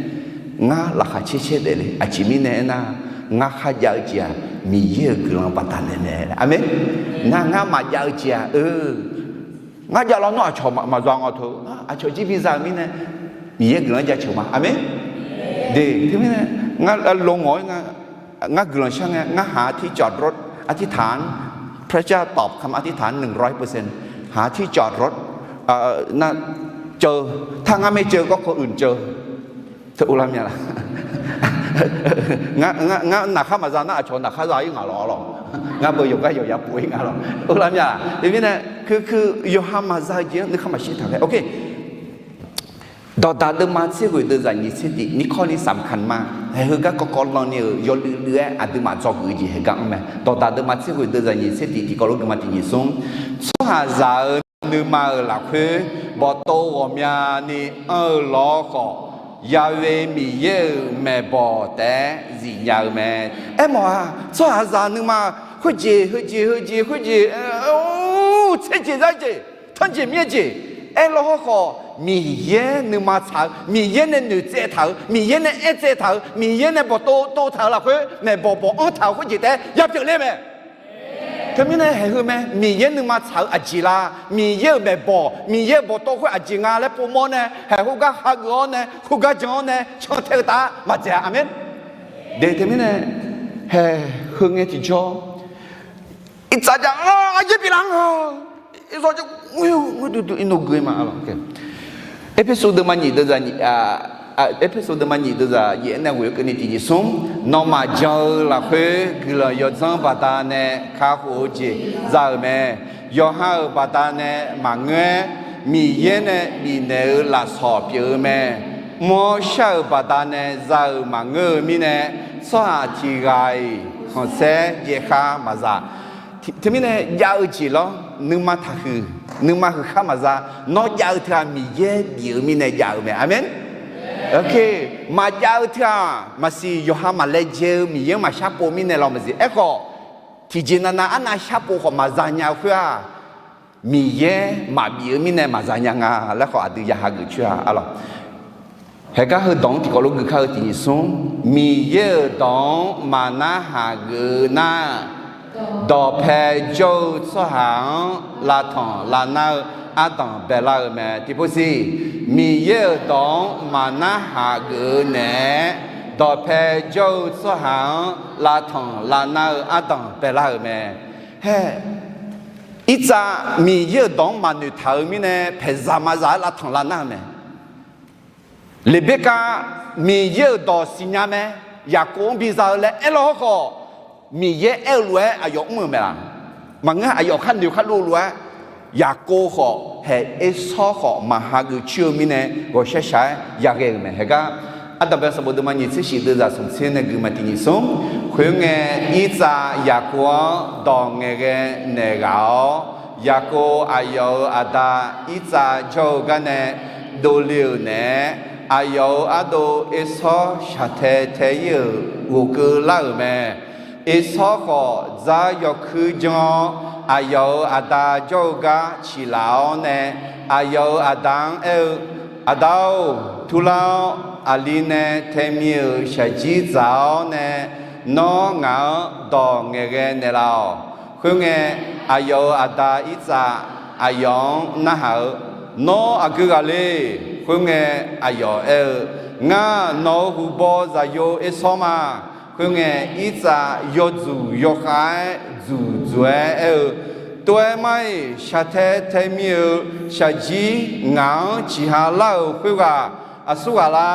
Ngar laqkhaq caer caer daefle aqjeq mirnae aernar, ngar kharjav-eu jeq-aq Miqyaer-euq guiqlanq baqdanae mae. Aqmeq. Nar ngar maqjav-eu jeq-aq, eu, ngar jav lawnmr aqcawq maqza nga teu, aqcawq jir biza-euq mirnae Miqyaer guiqlanq jaceuq ma. Aqmeq. De, teumirnae ngar lo ngawq-aer nga, ngar guiqlanq shar ngae ngar หาที่จอดรถ อธิษฐาน พระเจ้าตอบคำอธิษฐาน หนึ่งร้อยเปอร์เซ็นต์ หาที่จอดรถ nar, ceuv, tar ngar maer ceuv garkawv uiq ceuv. Teu uvlar mya laf? Ngar naqkhar maqza nar aqcawq naqkhar za-ir ngaq lawr lawr. Ngar beu yawqgar yawqya pov-ir nga lawr. Uvlar mya laf? Teumirnae, yawqha maqza-eu jeq-anr nuikhanr maqshir taq ghae. Ok. Dawqdaq deuvma tser ghoeq deuvzaq nyiq tser tiq, ข้อนี้สำคัญมาก haeq heugar kawvkawv lan ni-euq yawluiv luiv-aer aqduimaf dzawgeuf-eu jeq heugar-anr mae. Dawqdaq deuvma tser ghoeq deuvzaq nyiq tser tiq tiqkawv lof geufma tiq nyiq smr. Tsawrhaqzaq-euq nuima-euq lafkhoer bawqtov ghawqmyani anr-eu lawr khawf, Ya'we Miqyaer-euq maeqbawq taef-aer zifnya-eu mae. Aermawf-aq tsawrhaqzaq nuima khoerjeq heujeq heujeq khoerjeq, tser jeq zar jeq, tanrjeq myaer jeq aerlawr hawr khawf, Miqyaer nuima tsaq-eu, Miqyaer nae noeqtsaev taq-euq, Miqyaer nae aertsaev taq-euq, Miqyaer nae bawqtov tov taq-euq lafkhoer maeqbawq bawq-anr taq-euq khoerjeq taef-aer ya pyeufler mae. Teumirnae haeq heu mae, Miqyaer nuima tsaq-eu aqjeq la, Miqyaer-euq maeqbawq, Miqyaer-euq bawqtov khoer aqjeq nga laer povmawr nae haeq heugar hageuf-awr nae heugar jan-awr nae cantae-eu taef-aer maqdzaeq-a. Aqmeq. De teumirnae haeq heu ngae tiqjawr, iqtsaq ja-a, aryaer biflaf-anr-a, iqzawr ja, duidui irnoq gui ma. Erpersu deuvma nyiq deuvzaq, Erpersu deuvma nyiq deuvzaq yaef-aer nae ghoeq-eu keuvni tiq nyiq smr. Nawmaf jan-eu lafkhoer guiqlanq yawdzanr baqdanae kakhof-eu jeq za-euq mae. Yawqha-euq baqdanae maqngeur-aer, Miqyaer nae bifnaeq-eu lafsawq pyeuf-eu mae. Mr-awr shar-euq baqdanae za-euq maqngeur-eu mirnae, tsawrhaq tiq ghaq-iq khanqsaer jaev khar maqza. Teumirnae jav-eu jeq lawr, nuima taqhuiq, nuima huiq khar maqza. Nawr jav-eu teu-aq Miqyaer bif-eu mirnae jav-eu mae. Aqmeq. Maqjav-eu teu-aq maqsiq, yawqha maqlaejae-eu Miqyaer-anr maqshar pov mirnae lawr maqsiq. Aerkhawf, tiqjeq navnav arnav shar pov khawf maqza nya-eu khoer-aq, Miqyaer maqbif-eu mirnae maqza nya nga laer khawf aqdui ya hageuf coer-a. Arlawq, haeqgar heudawq-anr tiqkawv lof gui kar-eu tiq nyiq smr. Miqyaer-euq dawq-anr maqnarhaq geuf-eu nar, dawqpae jawr-eu tsawrhaq-anr lavtanq lavnar-eu ardanq baelar-eu mae. Tiqpov siq, Miqyaer-euq dawq-anr maqnarhaq geuf-eu naeq-aer, dawqpae jawr-eu tsawrhaq-anr lavtanq lavnar-eu ardanq baelar-euq mae. Hae, Irtsav Miqyaer-euq dawq-anr maqnoeq taq-eu mirnae, paeqzaq maqzaq-aer lavtanq lavnar-eu mae. Leqberkav Miqyaer-euq dawq siqnya mae. Yaqkov-anr biza-eu laer aerlar-awr khawf, Miqyaer aer-eu lof-aer aqyawf mr-euq mae laq? Maqngeur, aqyawf khar noeq khar lov lof-aer, Yaqkov khawf hae Ersawr khawf maqha geuf coer-eu mirnae, ghawqshaq shaq-aer yaghae-euq mae. Haegar Ardanqbae sanqbof deuvma nyiq tser shif deuvzaq smq tser nae gui ma tiq nyiq smr. Khoerngae, Irtsav Yaqkov-anr dawq ngaeqghae naeq ghaq-awr, Yaqkov aqyawf-euq aqda Irtsav jawr-eu gar nae dovle-euq naeq-aer, aqyawf-euq ardov Ersawr shaqtae tae-ir-euq ghofkeuv lar-euq mae. Ersawr khawf dzar yawkuir janr-awr, aqyawf-euq aqda jawr-eu gar ciqlaf-awr nae, aqyawf-euq aqda-anr aer-eu, Aqda-or, turlar-awr, aqli nae taemi-euq shaqjir dzaq-awr nae, nawr ngaq-anr dawq ngaeqghae naeqlaf-awq. Khoerngae, aqyawf-euq aqda Irtsav aqyawf-anr narhaq-eu, Nawr aqgeu ghaq le? Khoerngae, aqyawf aer-eu, Ngar nawq-euq huqbaw zaqyo Ersawr ma. Khoerngae, Irtsav yawdzuq yawkhav-aer dzuqdzuq-aer aer-eu, Tov-aer mar-iq, shaqtae taemi-euq shaqjir ngaq-anr ciqha lar-euq khoerghaq aqsur ghaq la?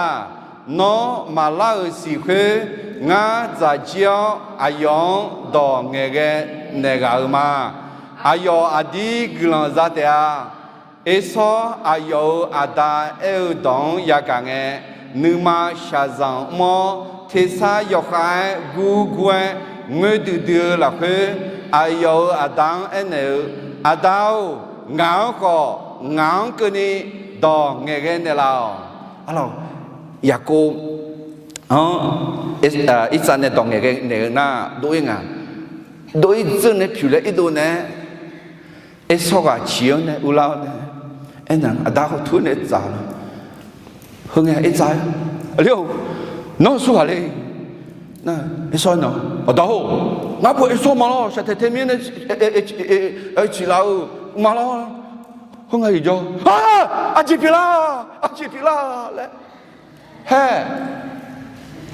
Nawr maqlar-euq siq khoer, ngar dzaq jir-awr aqyawf-anr dawq ngaeqghae naeq ghaq-euq ma. Aqyawf aqdir guiqlanq za taef-a. Ersawr aqyawf-euq aqda aer-eu dawq-anr yagaq ngae, nuima shaqzanq mr-awr, tersar yawkhav-aer gurgur-aer ngoer duidui-eu lafkhoer, aqyawf-euq aqda-anr aernaeq-eu, Aqda-or, ngaq-anr khawf ngaq-anr keuvni dawq ngaeqghae naeqlaf-awq. Arlawq, Yaqkov-anr Irtsav nae dawq ngaeqghae naeq-eu nar, dov-ir nga. Dov-ir dzeur nae pyuq laer irdov nae-aer, Ersawr ghaq ciq-anr nae urlar-awr nae, aernaeq, Aqda khawf tur nae tsaf-a. Heu ngae Irtsav-aer, Aqli-or, nawr aqsur ghaq le? Nar, Ersawr-aer nae, Aqda-or, ngar pov Ersawr ma lawr, shaqtae taemi-anr nae ciqlaf-eu ma lawr. Khoerngae, iqjawr, Aqjeq pyeuflar, aqjeq pyeuflar laer. Haer,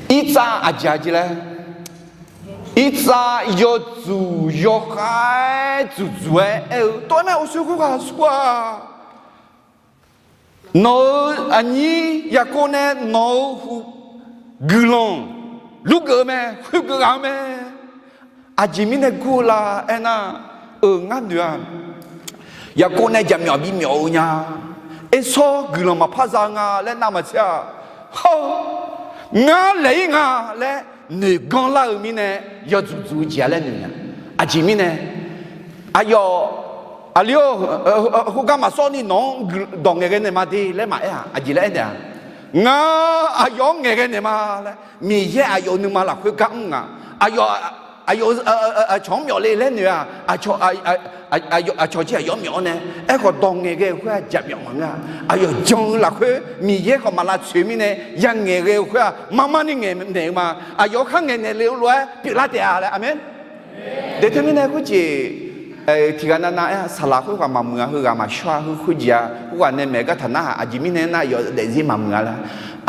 Irtsav aqjeq aqjeq laer, Irtsav yawdzuq yawkhav-aer dzuqdzuq-aer aer-eu, Tov-aer mar-iq, uqshoe khoerghaq aqsur ghaq. Nawq-euq aqnyir Yaqkov nae nawq-euq guiqlanq lurgeuf-eu mae, khoergeuf ghaq-eu mae. Aqjeq mirnae gur-eu la aernar, euq ngar noeq-a. Yaqkov nae jaqmyawf bimyawf-eu nya. Ersawr guiqlanq maqpar za nga laer navmaqtser-a. Hawr, ngar laeq-ir nga laer noeqganr lar-eu mirnae, yawdzuq dzuq-eu jeq-a laer noeq nya. Aqjeq mirnae, aqyawf, Aqli-or, khoergar maqsawr ni nawq-anr dawq ngaeqghae naeq ma de laer maqaer-aq, aqjeq laer aernaeq-a. Ngar aqyawf-anr ngaeqghae naeq ma laer, Miqyaer aqyawf-euq nuima lafkhoer gar mr nga. Aqyawf, aqcawq-anr myawf le laer noeq-aq, aqcawq jir aqyawf-anr myawf-awr nae, aerkhawf dawq ngaeqghae-eu khoer-aq jaqmyawf maqngeur-a. Aqyawf jan-eu lafkhoer Miqyaer khawf maq lavtsoeq mirnae, ya ngaeqghae-eu khoer-aq marmar ni ngaeqnaeq-eu ma. Aqyawf-anr khar ngaeqnaeq le-eu lof-aer pyeuflar taef-a laer. Aqmeq. Deuq teumirnae khoerjeq, tiq ghaq navnav aer-a, saqlaq khoerghaq maqmuiq-a, heughaq maqshawr-a, heu khoerjeq-a, khoerghaq nae maeq-eu gartaq narhaq, aqjeq mirnae aernar, aqyawf-euq daefzir maqmuiq-a laer.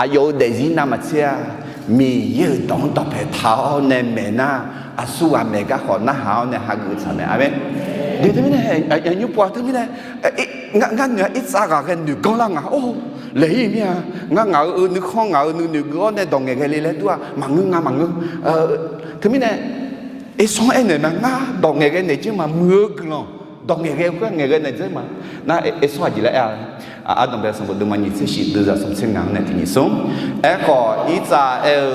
Aqyawf-euq daefzir navmaqtser-a, Miqyaer-euq dawq-anr dawqpae taq-awr nae maeq nar, aqsur ghaq maeq gar khawf narhaq-awr nae hageuf tsaq mae. Aqmeq. Deuq teumirnae, nymr pov-a teumirnae, ngar noeq-a, Irtsav ghaqghae noeqganr lar nga. Or, laeq-ir mir-a. Ngar ngaq-euq nuikhanr ngaq-euq nuinoeq geuf-awr nae dawq ngaeqghae le laer dur-aq maqngeur, ngar maqngeur. Teumirnae, Ersawr-anr aernaeq ma, ngar dawq ngaeqghae naeq jir ma, muiq-eu guiqlanq dawq ngaeqghae khoer ngaeqghae naeq jir ma. Nar, Ersawr aqjeq laer aer-a. Ardanqbae sanqbof deuvma nyiq tser shif deuvzaq smq tser ngaq-anr nae tiq nyiq smr. Aerkhawf Irtsav aer-eu,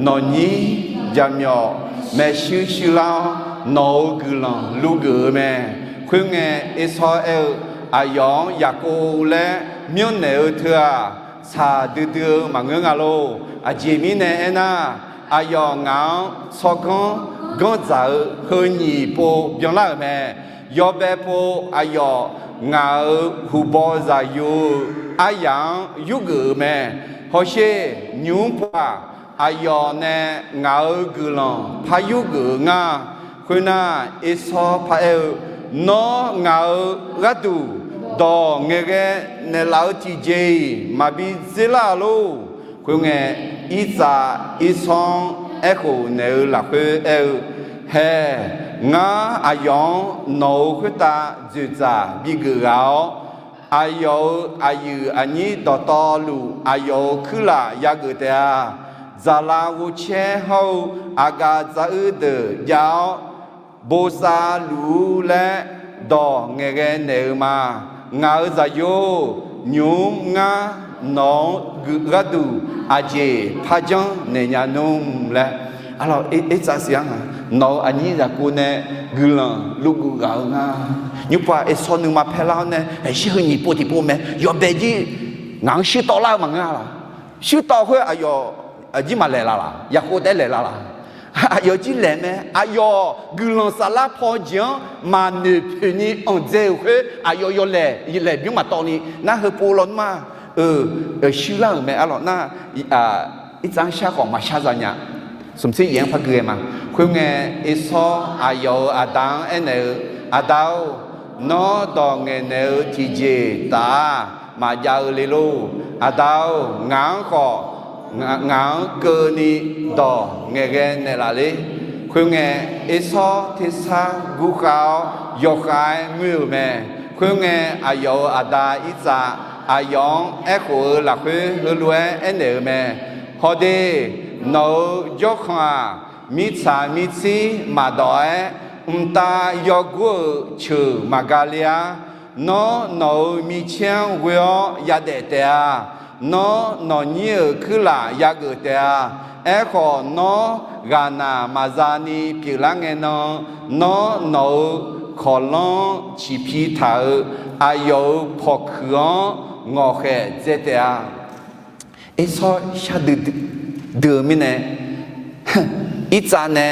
Nawqnyir jaqmyawf maershuir shuirlar-awr, nawq-euq guiqlanq lurgeuf-eu mae. Khoerngae, Ersawr aer-eu, Aqyawf-anr Yaqkov laer myanrnaeq-eu teu-aq, tsaq duidui-eu maqngeur nga lor. Aqjeq mirnae aernar, aqyawf ngaq-anr tsawrganr ganr dzaq-eu heu nyiq pov byanlar-euq mae. Yawbae pov aqyawf ngaq-euq huqbaw zaqyo-eu aryaq-anr yurgeuf-euq mae. Hawsher, nymr pov-aq, aqyawf nae ngaq-euq guiqlanq par yurgeuf-eu nga. Khoernar, Ersawr paraer-eu, Nawr ngaq-euq gharduq dawq ngaeqghae naeqlaf-eu tiqjeq-iq maqbi dzerlar-a lor. Khoerngae, Irtsav Ersawr-anr aerkhof naeq-eu lafkhoer aer-eu, Haer, Ngar aqyawf-anr nawq-euq khoertav dzoeqdzaq bigeuf ghaq-awr, aqyawf-euq aqyuif aqnyir dawqtawvluf aqyawf-euq kuirlaf yageuf taef-a. Dzaqlav ghovcaer hawr-eu aqgaf dzaq-uir deuq jav-awr, bosav luf-ur laer dawq ngaeqghae naeq-eu ma. Ngaq-euq zaqyo-or, nymq-mr ngar nawq-anr guiq gharduq aqjeq parjanr naeq nya nmr laer. Arlawq, ertsav siq-anr-aq, nawq-euq aqnyir zaqkov nae guiqlanq luvguv ghaq-eu nga. Nymrpov-aq, Ersawr nuima paerlar-awr nae, aqshir heu nyiq pov tiqpov mae, yawbae jir ngaq-anr shuirtawv lar-eu maqngeur-a laq. Shuirtawv khoer aqyawf jir maqlaeq la laq, Yaqkov taef-aer laeq la laq. Aqyawf jir laeq mae. Aqyawf guiqlanq saflar paw jeq-anr maqnoeq poeq ni anqdzae-euq khoer aqyawf yawlaeq laeq bymr maqtawv ni nar, heupov lawnmr-aq, eu, shuir lar-euq mae. Arlawq nar, irtsav-anr shar khawf maqshar za nya. Smq tser yaef-anr par gui ghae ma. Khoerngae, Ersawr aqyawf-euq aqda-anr aernaeq-eu, Aqda-or, nawr dawq ngaeqnaeq-eu tiqjeq taf-aq maqjav-eu le lor. Aqda-or, ngaq-anr khawf, ngaq-anr keuvni dawq ngaeqghae naeqlaf ler. Khoerngae, Ersawr tersar gurkhav-awr yawkhav-aer ngoer-euq mae. Khoerngae, aqyawf-euq aqda Irtsav aqyawf-anr aerkhof-eu lafkhoer heulof-aer aernaeq-eu mae. Hawde, nawq-euq jawrkhanq-aq, mirtsaq mirtsir maqdawf-aer, mqtav yawgur-euq ceuq maqga ler-ar. Nawr nawq-euq micaer-anr ghoe-awr yadaef taef-a. Nawr nawqnyir-euq kuirlaf yageuf taef-a. Aerkhawf, nawr ghaqnaq maqza ni pyeuflar ngae nan, nawr nawq-euq kawqlanr-anr ciqpi taq-euq aqyawf-euq pawqkuiq-anr ngawqkhaeq dzae taef-a. Ersawr shardui dui-eu mirnae, Irtsav nae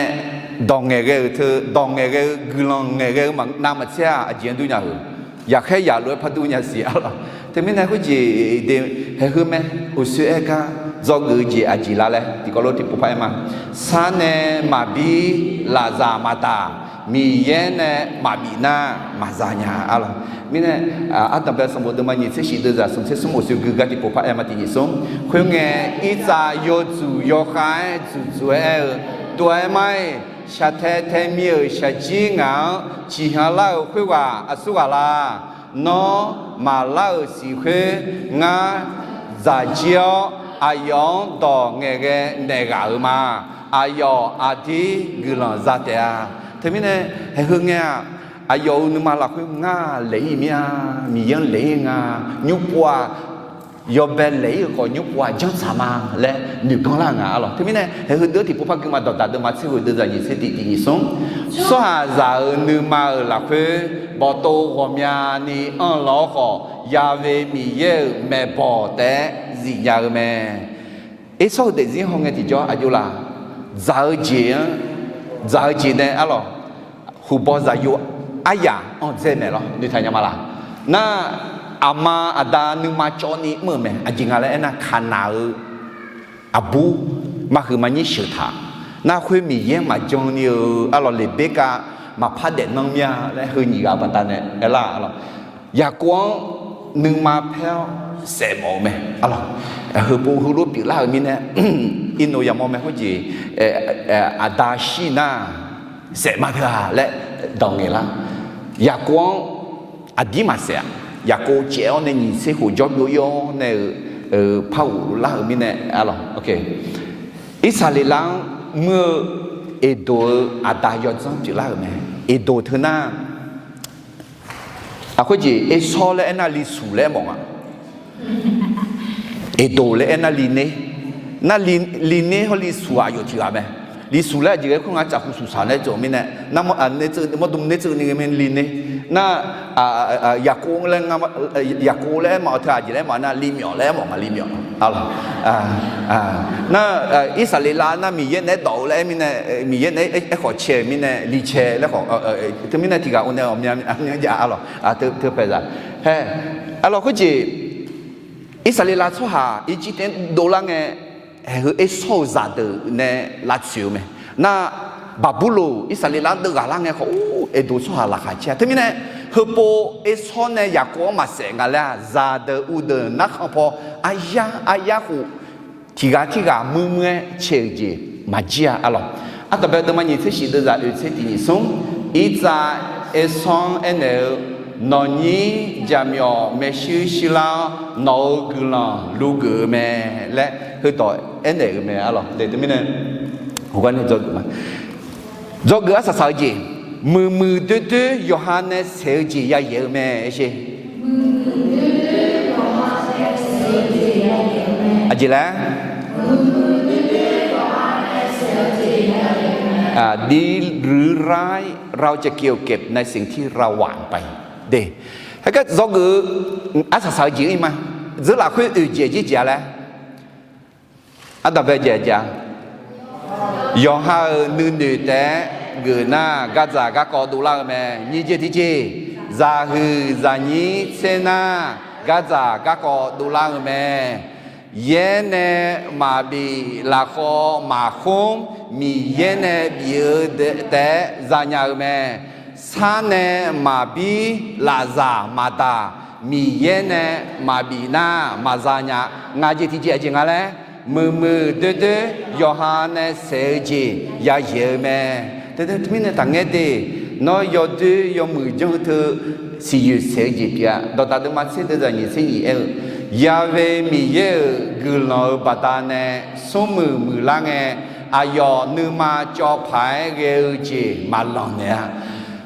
dawq ngaeqghae-euq teu, dawq ngaeqghae-eu guiqlanq ngaeqghae-eu navmaqtser-aq, aqjeq-anr dur nya-euq, yaqkhaer yaqlof-aer par dur nya siq-a lawq. Teumirnae khoerjeq de, haeqheu mae, uqshoe aer gar dzawgeuf-eu jeq aqjeq la laer tiqkawv lof tiqpov par aer ma. Sar nae maqbir, lafzaq maqdaq, Miqyaer nae maqbif nar maqza nya-a lawq. Mirnae, Ardanqbae sanqbof deuvma nyiq tser shif deuvzaq smq tser smr uqshoe gui gar tiqpov par aer ma. Tiq nyiq smr. Khoerngae, Irtsav yawdzuq yawkhav-aer dzuqdzuq-aer aer-eu, Dov-aer mar-iq, shaqtae tae mir-euq shaqjir ngaq-anr ciqhyan lar-euq khoerghaq aqsurghaq la? Nawr maqlar-euq siq khoer, ngar dzaq jir-awr aqyawf-anr dawq ngaeqghae naeq ghaq-euq ma. Aqyawf aqdir guiqlanq za taef-a. Teumirnae, haeqheu ngae-aq, aqyawf-euq nuima lafkhoer ngar laeq-ir mir-a, Miqyaer-anr laeq-ir nga, nymrpov-aq, yawbae laeq-ir-euq khawf nymrpov-aq janrtsaq ma laer noeqganr lar-eu nga-a lawq. Teumirnae, haeqheu deuv tiqpov par gui ma. Dawqdaq deuvma tser ghoe deuvzaq nyiq tser tiq tiq nyiq smr. Tsawrhaqzaq-euq nuima-euq lafkhoer bawqtov ghawqmyani anr-eu law-awr khawf, Ya've Miqyaer-euq maeqbawq taef-aer zifnya-eu mae. Ersawr-eu daefzir hawngae tiqjawr aqjox laf? Dzaq-eu jeq-anr, dzaq-eu jeq nae-a lawq, huqbaw zaqyo aryaq anr dzae maeq lawr noeqtaq nya ma laq? Nar, aqma aqda nuima cawv ni mr-euq mae. Aqjeq nga laer aernar, Kaqnaq-eu aqbur maqhuiq maqnyir sheuq taq. Nar, khoer Miqyaer maqjan ni-eu-a lawq, Leqberkav maqpar daefnan mir-a laer heu nyiq ghaq baqdanae aerlar-a lawq. Yaqkov-anr nuima paer-awr saef mawf-eu mae-a lawq. Heupov heulof pyeuflar-euq mirnae, irnoq yamawr mae khoerjeq, aqda shir nar saef ma teu-a laer dawq ngaeqlar. Yaqkov-anr aqdir maqsaef-a. Yaqkov caev-awr nae nyiq tser khof jawr byov-ir-awr nae-eu par ghoflar-euq mirnae-a lawq. Irsaqleqlav-anr muir-eu Eqdoq-eu aqda yawdzanr pyeuflar-euq mae. Eqdoq teu nar, aq khoerjeq Ersawr laer aernar, Lishuq laer aermawf nga. Eqdoq laer aernar, Liner. Nar, Liner hawr Lishuq aqyawf tiq ghaq mae. Lishuq laer aqjeq ghae khoer nga, cafhu suqsaq laer tsov mirnae, mawrdm ner tseuv ni ghae mae, Liner. Nar, Yaqkov laer nga, Yaqkov laer aermawf-eu teu aqjeq laer aermawf nar, Limyawf laer aermawf nga, Limyawf. Nar, Irsaqleqlav nar Miqyaer naeq-aer dawq-eu laer aer mirnae, Miqyaer naeq-aer aerkhawf cae-euq mirnae, Licae laer khawf, teumirnae tiq ghaq-o nae ghawqmya myanr jav-a lawq. Teu paeqzaq, hae, a lawq khoerjeq, Irsaqleqlav tsawrhaq Irjirtav-anr dovlar ngae, haeqheu Ersawr-euq zaqdeuq nae lavtsoeq-eu mae. Nar, Baqburloq Irsaqleqlav-anr deuv ghaqlar ngae khawf, or, Eqdoq tsawrhaq laqkhaq caer-a. Teumirnae, heupov Ersawr nae Yaqkov-anr maqsaef nga laer-aq, zaqdeuq uvdeuq narkhan paw aryar aryar khof, tiq ghaq tirghaq muir muir-aer cae-euq jeq maqjir-a, a lawq. Ardanqbae deuvma nyiq tser shif deuvzaq oeq tser tiq nyiq smr. Irtsav Ersanr aernaeq-eu, Nawqnyir jaqmyawf maershuir shuirlar-awr, nawq-euq guiqlanq lugeuf-eu mae laer heudawq aernaeq-euq mae. Arlawq, teumirnae, heugar nae dzawgeuf ma. Dzawgeuf arsaq saq-eu jeq, muiqmuiq doerdoer yawqha nae saeq-eu jeq yayaeq-eu mae. Aer sher. Aqjeq laer, ดีหรือร้าย เราจะเกี่ยวเก็บในสิ่งที่เราหว่านไป de. Heugar dzawgeuf-eu arsaq saq-eu jeq ir ma. Dzeur lafkhoer oeq jaeq jir jaeq-a laer, ardanqbae jaeq jaeq-a. Yawqha-euq nuinoeq taef-aer geuf nar, gardzaq garkawv dovlar-eu mae. Nyiq jeq tiqjeq, zaqhuiq zaqnyir tser nar, gardzaq garkawv dovlar-eu mae. Yaer nae maqbif, lafkhawv maqkhmr, Miqyaer nae bif-eu taef-aer zanya-eu mae. Sar nae maqbir, lafzaq maqdaq, Miqyaer nae maqbif nar maqzanya. Ngaq jeq tiqjeq aqjeq nga laer, muiqmuiq doerdoer yawqha nae saeq-eu jeq yayaeq-eu mae. Teumirnae taqngaer de, nawr yawdoer yawmuiq janr-eu teu siqyoeq saeq-eu jeq pyeuf-a. Dawqdaq deuvma tser deuvzaq nyiq tser nyiq aer-eu, Ya've Miqyaer-euq guiqlanq-euq baqdanae smrmuiq muiqlar ngae, aqyawf nuima cawv paq-aer ghae-eu jeq maqlanq naeq-a.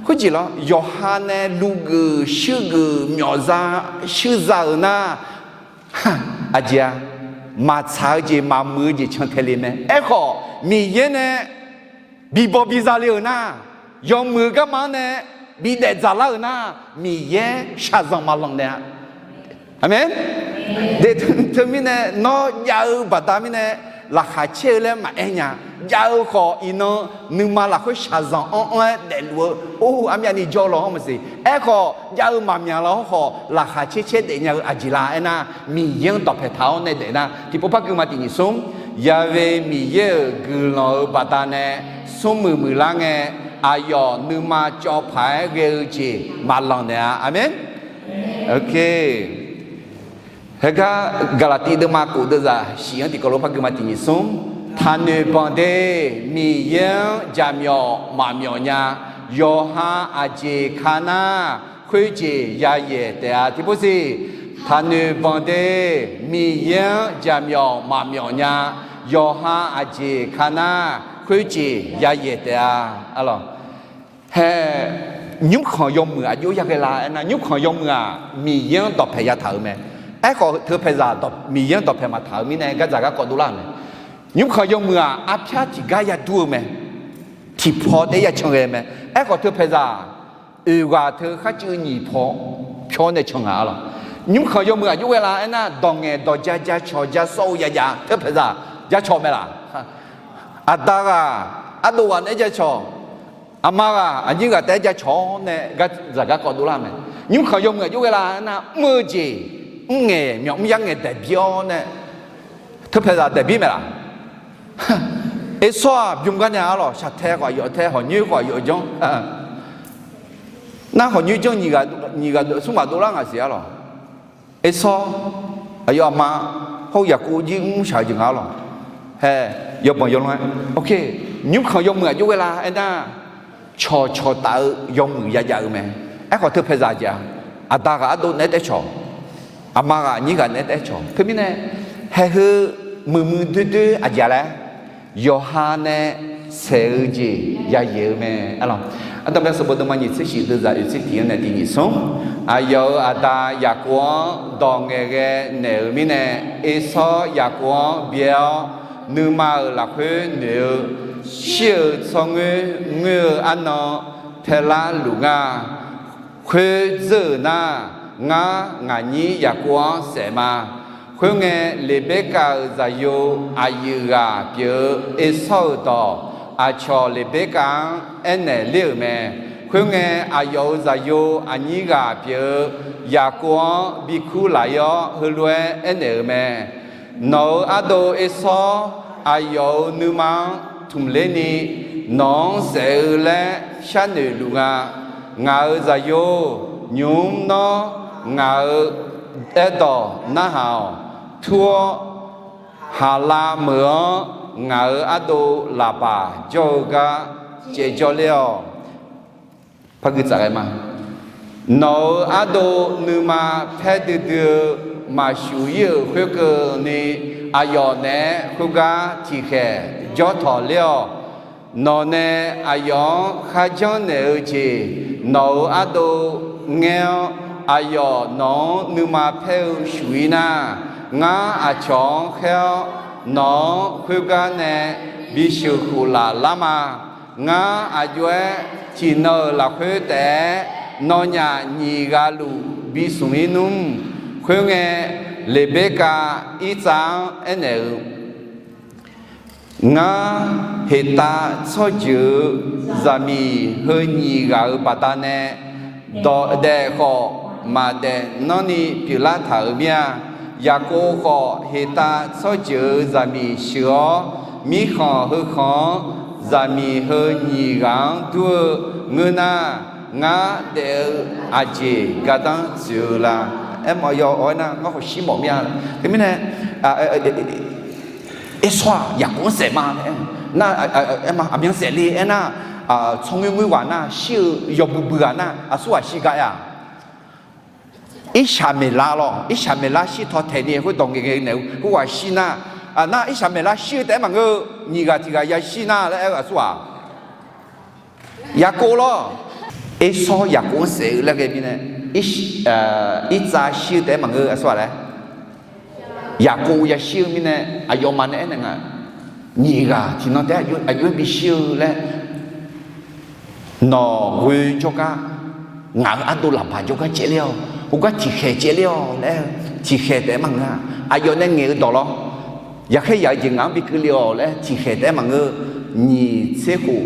Khoerjeq lawr, yawqha nae lugeuf shuirgeuf myawfza shuirza-euq nar, aqjeq-a, maqtsaq-eu jeq maqmuiq-eu jeq can tae le mae. Aerkhawf, Miqyaer nae bibaw biza le-euq nar, yawmuiq-eu garma-anr nae bidaef dzaqlar-euq nar, Miqyaer shaqzanq maqlanq naeq-a. Aqmeq. De, teumirnae nawr jav-eu baqda mirnae laqkhaq caer-eu laer maqaer nya. Jav-eu khawf iqnan nuima lafkhoer shaqzanq anr anr-aer daefluf-eu, or, armyavni jawr law-anr maqsiq. Aerkhawf jav-eu maqmyaq law-anr khawf laqkhaq caer caer daefnya-eu aqjeq la aernar, Miqyaer-anr dawqpae taq-awr nae daef nar, tiqpov par gui ma tiq nyiq smr, Ya've Miqyaer-euq guiqlanq-euq baqdanae smrmuiq muiqlar ngae, aqyawf nuima cawv paq-aer ghae-eu jeq maqlanq naeq-a. Aqmeq. Heugar Gaqlaqtiv deuvma kof deuvzaq shiq-anr tiqkawv lof par gui ma tiq nyiq smr, taqnoeq banq de. Miqyaer-anr jaqmyawf maqmyawf nya. Yawqha aqjeq ka nar, khoerjeq yayaeq taef-a. Tiqpov siq, taqnoeq banq de. Miqyaer-anr jaqmyawf maqmyawf nya. Yawqha aqjeq ka nar, khoerjeq yayaeq taef-a. Arlawq, hae, nymrkhanq yawmuiq aqjox yaghae la aernar, nymrkhanq yawmuiq-aq Miqyaer-anr dawqpae yataq-euq mae. Aerkhawf teupaeqzaq Miqyaer-anr dawqpae maqtaq-euq mirnae gardzaq garkawv dovlar-euq mae. Nymrkhanq yawmuiq-aq arpyar tiqgar yadur-eu mae. Tiqpaw taef-aer yacan ghae mae. Aerkhawf teupaeqzaq oeq ghaq teu kharcuiv nyiq paw pyawr nae can ngaq-a lawq. Nymrkhanq yawmuiq aqjox ghae la aernar, dawq ngaeq dawq ja ja cawq ja sawr-eu yajav teupaeqzaq ja cawq mae laq. Aqda ghaq ardov ghaq naeq-aer ja cawq, aqma ghaq aqnyir ghaq taef-aer ja cawq-awr nae gardzaq garkawv dovlar mae. Nymrkhanq yawmuiq aqjox ghae la aernar, mr-eu jeq mr ngaeq myawq mr yar ngaeq daeq bir-awr nae teupaeqzaq daeq bir mae laq. Ersawr-aq bymr gar nae-a lawq, shaqtae khawf aqyawf tae, hawqnyoer khawf aqyawf janr. Nar hawqnyoer janr nyiq ghaq smr ghaq dovlar ngaq siq-a lawq. Ersawr, aqyawf aqma, hawr-eu Yaqkov jir mrshaq-eu jeq nga-a lawq. Hae, yawbanq yawlanr-aer, ok, nymrkhanq yawmuiq aqjox ghae la aernar, cawqcawq taf-eu yawmuiq yajav-eu mae. Aerkhawf teupaeqzaq jeq-aq, aqda ghaq ardov naeq-aer taef-aer cawq, aqma ghaq aqnyir ghaq naeq-aer taef-aer cawq. Teumirnae, haeq heu muiqmuiq doerdoer aqjeq-a laer, yawqha nae saeq-eu jeq yayaeq-eu mae. Arlawq, ardanqbae sanqbof deuvma nyiq tser shif deuvzaq oeq tser tiq-anr nae tiq nyiq smr. Aqyawf-euq aqda Yaqkov-anr dawq ngaeqghae naeq-euq mirnae, Ersawr Yaqkov-anr byae-awr, nuima-euq lafkhoer noeq-eu, shir-eu tsawrngoer ngoer-eu arnan taelar luf nga. Khoer dzeur-euq nar, ngar ngaqnyir Yaqkov-anr saef ma. Khoerngae, Leqberkav-euq zaqyo aqyuif ghaq pyeuf-eu Ersawr-euq dawq aqcawq Leqberkav-anr aernaeq ler-euq mae. Khoerngae, aqyawf-euq zaqyo aqnyir ghaq pyeuf-eu Yaqkov-anr bikur laf-ir-awr, heulof-aer aernaeq-euq mae. Nawq-euq ardov Ersawr aqyawf-euq nuima-anr tmq ler ni, nawq-anr saef-eu laer sharnoeq luf nga. Ngaq-euq zaqyo-or, nymq-mr nawr ngaq-euq aerdawq narhaq-awq. Tur-awr, Haqlav meuq-anr ngaq-euq ardov Laqbaq jawr-eu gar caevjawr ler-awq. Par gui tsaf ghae ma. Nawq-euq ardov nuima paer duidui-eu maqshuq ir-euq khoerkeuvni, aqyawf naeq-aer khoergar tiqkhaeq jawr tawq ler-awq. Nawq nae aqyawf-anr kharjanr naeq-eu jeq nawq-euq ardov ngaer-awr, aqyawf nawq-anr nuima paer-eu shuq ir nar, ngar aqcawq-anr khaer-awr, nawq-anr khoergar nae bisheuq khof laf lar ma. Ngar aqjox-aer tiqnan-euq lafkhoer taef-aer nawnyaf nyiq ghaq luf bismq ir nmr. Khoerngae, Leqberkav Irtsav-anr aernaeq-eu, Ngar heqtav tsawrjeuq-eu zaqmiq heu nyiq ghaq-euq baqdanae dawq daef khawf maqdaef nanrni pyeuflar taq-euq mir-a. Yaqkov khawf heqtav tsawrjeuq-eu zaqmiq sheuq-awr, mirkhanq heu khanq-anr zaqmiq heu nyiq ghaq-anr dur-eu ngeur nar, ngar daef-eu aqjeq gardanr tsoeq-eu la? Aermawf yaw-awr aernar, ngar khawf shir mawf mir-a. Teumirnae, Ersawr-aq Yaqkov-anr saef ma laer aer-eu nar, aerma aqmyan saef le aernar, tsawrngoer ngoer ghaq nar shir-eu yawbui bui ghaq nar aqsurghaq shir gar aer-a. Irshaq maeqlar lawr, Irshaq maeqlar shir taw taeq ni khoer dawq ngaeqghae naeq-eu khoerghaq shir nar, nar Irshaq maeqlar shir-eu taef-aer maqngeur-eu, nyiq ghaq tiq ghaq yashir nar laer aer-eu aqsurghaq Yaqkov lawr. Ersawr Yaqkov-anr saef-eu laer ghae mirnae, Irtsav shir-eu taef-aer maqngeur-eu aqsurghaq laer Yaqkov yashir-eu mirnae, aqyawfmaf nae aernaeq nga, nyiq ghaq tiqnan taef-aer aqjox-aer bishir-eu laer, nawq ghoe jawrgar, ngaq-euq ardov laqbaq jawrgar caevler-awq, heugar tiqkhaeq caevler-awq laer aer-eu, tiqkhaeq taef-aer maqngeur-a. Aqyawf nae ngaeq-eu dawq lawr, yaqkhaer yaq-eu jeq ngaq-anr bi keuvle-awq laer tiqkhaeq taef-aer maqngeur-eu, nyiq tser khof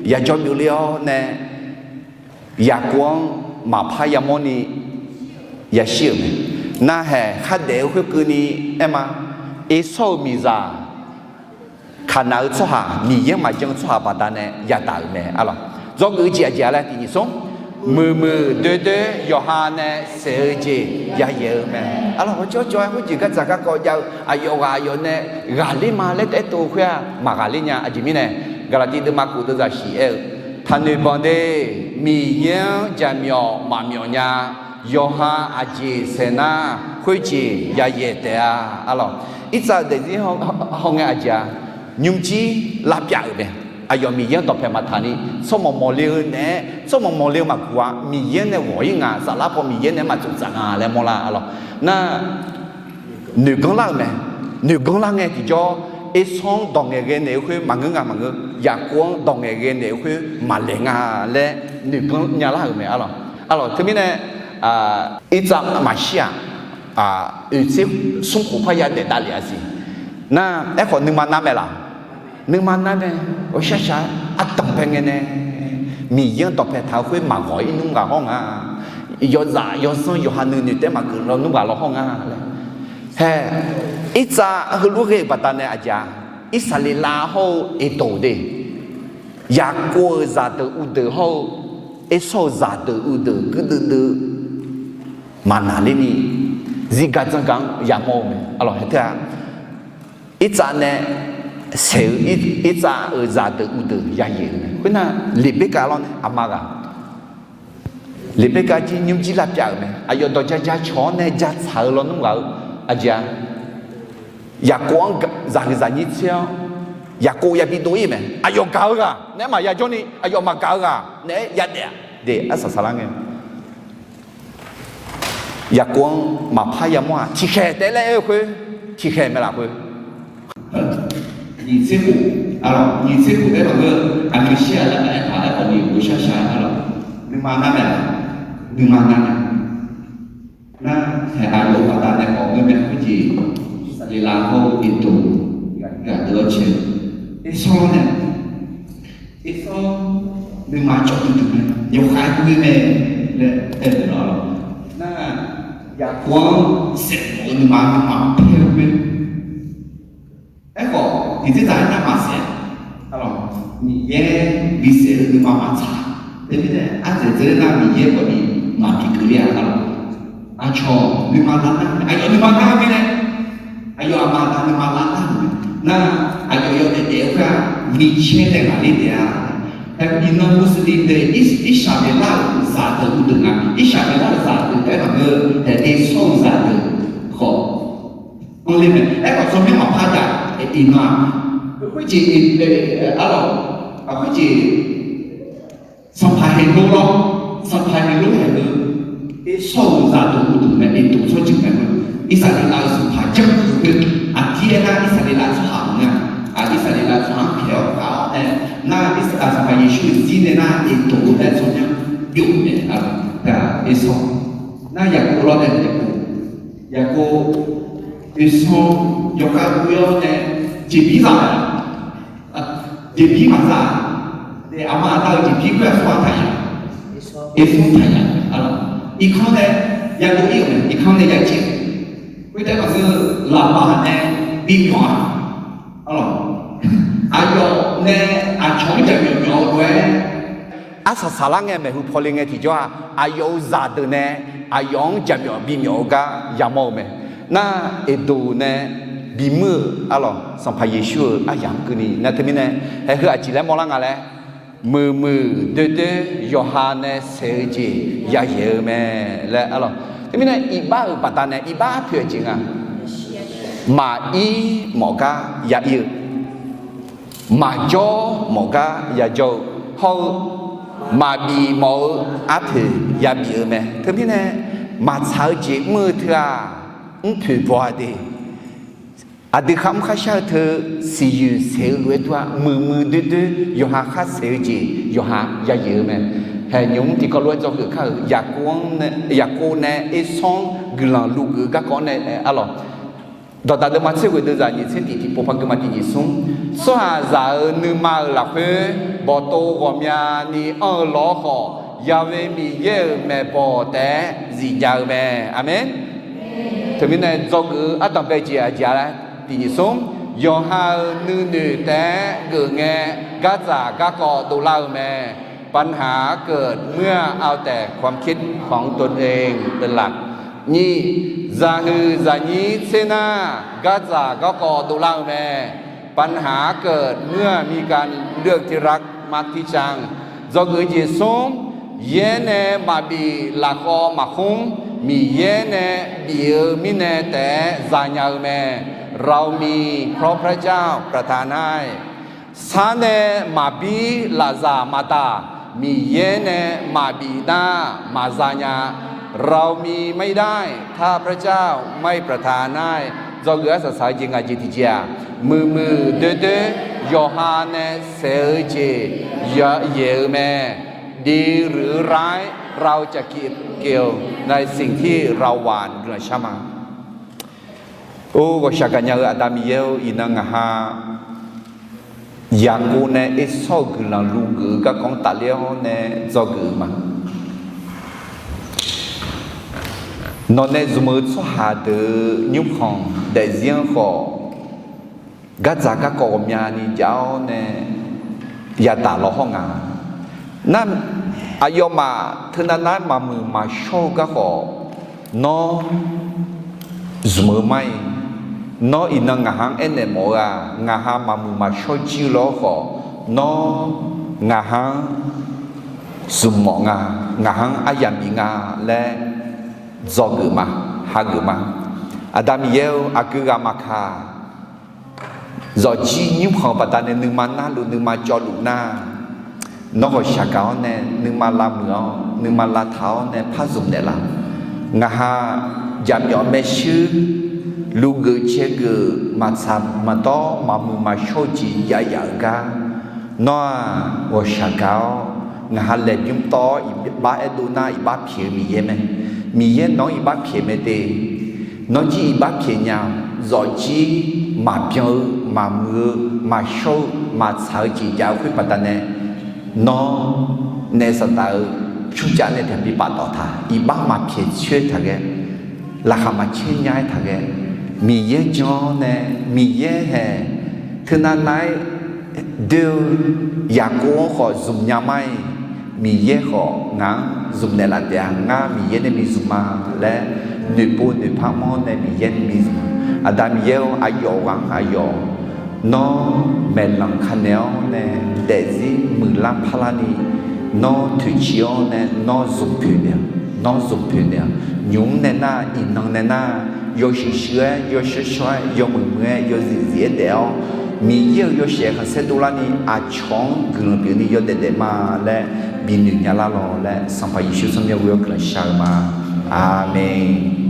yajawr byovler-awr nae Yaqkov-anr maqpar yamawrni yashir-euq mae. Narhaq khardaef-eu khoerkeuvni aer ma. Ersawr-euq miqzaq Kaqnaq-eu tsawrhaq, Miqyaer-anr maqjan-eu tsawrhaq baqdanae yadaq-euq mae. Arlawq, dzawgeuf-eu jeq aqjeq-a laer tiqnyif smr, muiqmuiq doerdoer yawqha nae saef-eu jeq yayaeq-eu mae. Arlawq, hawcawr cawv-aer khoerjeq gardzaq garkawv jav-eu aqyawf ghaq aqyawf nae ghaqler ma laer taef-aer tov-eu khoer-aq, maqghaqler nya. Aqjeq mirnae, Gaqlaqtiv deuvma kof deuvzaq shif aer-eu, Taqnoeq banq de, Miqyaer-anr jaqmyawf maqmyawf nya. Yawqha aqjeq saeq nar, khoerjeq yayaeq taef-a. Arlawq, Irtsav-euq daefzir hawngae aqjeq-a, nymrjir lavpyav-euq mae. Aqyawf Miqyaer-anr dawqpae maqtaq ni, tsawrmawq mawqle-eu naeq-aer, tsawrmawq mawqle-eu maqguq-a. Miqyaer nae ghawq-ir nga, saflar paw Miqyaer nae maqtsof tsaf nga laer mawrlar. Arlawq, nar noeqganr lar-euq mae. Noeqganr lar ngae tiqjawr, Ersawr-anr dawq ngaeqghae naeq-eu khoer maqngeur nga maqngeur, Yaqkov-anr dawq ngaeqghae naeq-eu khoer maqlaeq nga laer noeqganr nyalar-euq mae. Arlawq, arlawq, teumirnae Irtsav maqshir-aq, oeq tser smr khof parya daef davlef-a siq. Nar, aerkhawf nuima nar mae laq? Nuima nar mae. Awshar shaq-aer ardanq pae ngae nae Miqyaer-anr dawqpae taq-eu khoer maqghawq-ir nmr ghaq hawr nga. Yawzaf yawzanr yawqha nuinoeq taef-aer maqgeuf lawnmr ghaq law hawr nga laer. Hae, Irtsav heulof ghae-euq baqdanae aqjeq-a, Irsaqleqlav hawr-eu Eqdoq de, Yaqkov-euq zaqdeuq uvdeuq hawr-eu Ersawr-euq zaqdeuq uvdeuq guirdeuv deuv maqnaqlerni, zirgar dzanrgaq-anr yamawr-eu mae. Arlawq, hae teu-a, Irtsav nae saeq-eu Irtsav-euq zaqdeuq uvdeuq yayaeq-eu mae. Khoernar, Leqberkav lawr nae aqma ghaq, Leqberkav jir nymrjir lavpyav-euq mae. Aqyawf dawq ja ja cawq-awr nae ja tsaq-eu lawnmr ghaq-eu, aqjeq-a, Yaqkov-anr zaqhuiq zaqnyir tser-awr, Yaqkov yabi dov-ir mae. Aqyawf gaq-eu ghaq naeq-aer maqya jawrni, aqyawf maqgaq-eu ghaq naeq-aer yadaef-a. De, arsaq saqlar ngae Yaqkov-anr maqpar yamawr-aq, tiqkhaeq taef-aer laer aer-eu khoer, tiqkhaeq mae lafkhoer. Nyiq tser khof, arlawq, nyiq tser khof taef-aer maqngeur, aqmyanshir-aq laer aertaq-aer khawf ni ghovshar shaq-aer arlawq, nuima nar mae laq? Nuima nar mae. Nar, hae, aqyawf-euq baqdanae khawf ngeur mae khoerjeq, Irsaqleqlav hawr-eu Eqdoq ghaq deuq-awr cae, Ersawr nae Ersawr nuima cawv duidui mae, yawkhav ghoe mae laer aer-eu lawr. Nar, Yaqkov-anr saef mawf-eu nuima, nuima paer-eu mae. Aerkhawf tiqdzer dzaq-aer nar maqsaef, arlawq, Miqyaer bisaef-eu nuima maqtsaq. Teumirnae ardzaeq dzae nar Miqyaer khawf ni maqbi keuvle-a, arlawq. Aqcawq nuima lar nar mae, aqyawf nuima lar-eu mirnae, aqyawf aqma aqda nuima lar nar-euq mae. Nar, aqyawf yawdaef daef-eu khoer-aq, micaer nae ghaqler daef-a. Iqnan Muslim deuq, Irsaqleqlav-euq zaqdeuq uqdeuq nga. Irsaqleqlav-euq zaqdeuq aer maqngeur, Esaw-euq zaqdeuq khawf anr ler mae. Aerkhawf tsawrmyanr maqpar jav. Iqnan-aq, khoerjeq, arlawq, khoerjeq Sanqpaq Heqlov lawr, Sanqpaq Heqlov-aer haeq-eu Esaw-euq zaqdeuq uqdeuq mae, Eqdoq tsawrjeuq mae. Irsaqleqlav-euq sanqpaq janr-eu khoer, aqdir aernar Irsaqleqlav tsawrhaq maqngeur-a. Irsaqleqlav tsawrhaq-anr pyaeq-awr gaq-awr nae, nar Sanqpaq Yeqsur-euq zir nae nar Eqdoq-eu laer tsawrmyanr byov-eu mae. Esaw, nar Yaqkov lawr nae Yaqkov, Yaqkov, Esaw yawkhav ghoe-awr nae jeqbir za-a. Jeqbir maqza-a. Aqma aqda-euq jeqbir khoer aqsur-aq taqyaq, Esaw taqyaq. Irkanr nae yadov ir-euq mae, irkanr nae yacaev. Khoertav maqngeur-eu, Laqbaq nae bimyawf-a. Aqyawf nae aqcawq-anr jaqmyawf myawf-eu lof-aer, arsaq saqlar ngae maeqhu pawle ngae tiqjawr-aq, aqyawf-euq zaqdeuq nae aqyawf-anr jaqmyawf bimyawf-eu gar yamawr-eu mae. Nar Eqdoq nae bimuir-euq arlawq, Sanqpaq Yeqsur-euq aryamq keuvni nar teumirnae, haeq heu aqjeq laer mawrlar nga laer, muiqmuiq doerdoer yawqha nae saeq-eu jeq yayaeq-eu mae laer arlawq. Teumirnae iqbax-euq baqdanae iqbax poeq-eu jeq nga. Maqir mawf gar ya ir-eu, maqjawr mawf gar yajawr-eu, hawr-eu maqbif mawf-eu arpoeq yabif-eu mae. Teumirnae maqtsaq-eu jeq mr-eu teu-aq, mrpoeq baw-a de. Aqdui kharmr kharshar-eu teu siqyoeq saeq-eu lof-aer dur-a, muiqmuiq doerdoer yawqha khar saeq-eu jeq yawqha yayaeq-eu mae. Haeq nymq mr tiqkawv lof-aer dzawgeuf kar-euq Yaqkov nae Esaw-anr guiqlanq luf geuf-eu garkawv-anr nae arlawq. Dawqdaq deuvma tser ghoeq deuvzaq nyiq tser tiq tiqpov par geuvma tiq nyiq smr. Tsawrhaqzaq-euq nuima-euq lafkhoer bawqtov ghawqmyani anr-eu lawr khawf, Yaqve Miqyaer-euq maeqbawq taef-aer zifnya-eu mae. Aqmeq. Teumirnae dzawgeuf-eu ardanqbae jeq aqjeq-a laer tiq nyiq smr. Yawqha-euq nuinoeq taef-aer geuf ngae, gardzaq garkawv dovlar-eu mae. ปัญหาเกิดเมื่อเอาแต่ความคิดของตนเองเป็นหลัก Nyiq, zaqhuiq zaqnyir tser nar, gardzaq garkawv dovlar-eu mae. ปัญหาเกิดเมื่อมีการเลือกที่รักมักที่ชัง Dzawgeuf-eu jeq smr, yaer nae maqbif lafkhawv maqkhmr, Miqyaer nae bif-eu mirnae taef-aer zanya-eu mae. เรามีเพราะพระเจ้าประทานให้ Sar nae maqbir lafzaq maqtaf, Miqyaer nae maqbif nar maqzanya. เรามีไม่ได้ถ้าพระเจ้าไม่ประทานให้ Dzawgeuf arsaq saq-eu jeq ngaq jeq tiqjeq-aq, muiqmuiq doerdoer yawqha nae saeq-eu jeq yayaeq-eu mae. ดีหรือร้าย เราจะเก็บเกี่ยวในสิ่งที่เราหว่าน Guiqlanq shar ma. Or, ghawqshaq gaqnya-eu Aqda Miqyaer-or, iqnan ngaq ha Yaqkov nae Ersawr-euq guiqlanq luf geuf-eu garkawv-anr tafler-awr nae dzawgeuf-eu ma. Nawq nae zmq-eu tsawrhaq deuq-euq nymrkhanq daefzir-anr khawf, gardzaq garkawv ghawqmyani jav-awr nae yadaq law hawr nga. Nar, aqyawfmaf teunav nar maqmuiq maqshawr-eu garkawv nawr zmq-eu ma-iq, nawr iqnan ngaq ha-anr aernaeq mawf-eu-aq, ngaq ha maqmuiq maqshawr jir-eu law khawf, nawr ngaq ha-anr zmq mawf nga, ngaq ha-anr aryamq bif nga laer dzawgeuf ma, hageuf ma. Aqda Miqyaer-or, aqgeu ghaq maqkaq, zawqjir nymrkhanq baqdanae nuima narluf nuima cawvluf nar, nawr ghawqshaq gaq-awr nae nuima lavmuiq-awr nuima lavtaq-awr nae par zmq naeqlaf. Ngaq ha jaqmyawf maershuir luf geuf cae geuf maqtsaq maqdawr maqmuiq maqshawr-eu jeq jav yaf-euq gar, nawr-aq ghawqshaq gaq-awr ngaq ha laeqbymr tawv-awr iqbax aerdov nar iqbax pyaeq-eu Miqyaer mae. Miqyaer nawq-anr iqbax pyaeq mae de. Nawr jir iqbax pyaeq nya-awq. Zawqjir maqbyan-eu maqmuiq-eu maqshawr-eu maqtsaq-eu jeq jav-eu khoer baqdanae, nawr naef Saqdaq-euq tsawrjeuq nae tiqbif paftawf taq, iqbax maqpyaeq coer taq ghae, laqkhaq maqcaer nya-aer taq ghae, Miqyaer jan-awr nae Miqyaer haeq teunav nav-aer doe-eu Yaqkov-anr khawf zmq nya ma-iq, Miqyaer khawf ngaq-anr zmq naeqlaf taef-a. Ngar Miqyaer nae bi zmq ma laer noeqpov noeqpar mr-awr nae Miqyaer nae bi zmq. Aqda Miqyaer-or, aqyawf ghaq-anr aqyawf Nawr maeqlanq kanaeq-awr nae daefzir muiqlar parlarni, nawr toeqciv-awr nae nawr zmq poeq naeq-a, nawr zmq poeq naeq-a. Nymq-mr nae nar, iqnan nae nar, yawshuif shuif-aer, yawshawr shawr-aer, yawmuiq muiq-aer, yawzif zif-aer daef-awr, Miqyaer-euq yawshaef khanqsaer dovlarni aqcawq-anr guiqlanq pyeufni yawdaef daef ma laer binoeq nya lar lawq laer, Sanqpaq Yeqsur tsawrmyanr ghoe-awr guiqlanq shar-eu ma. Aqmeq.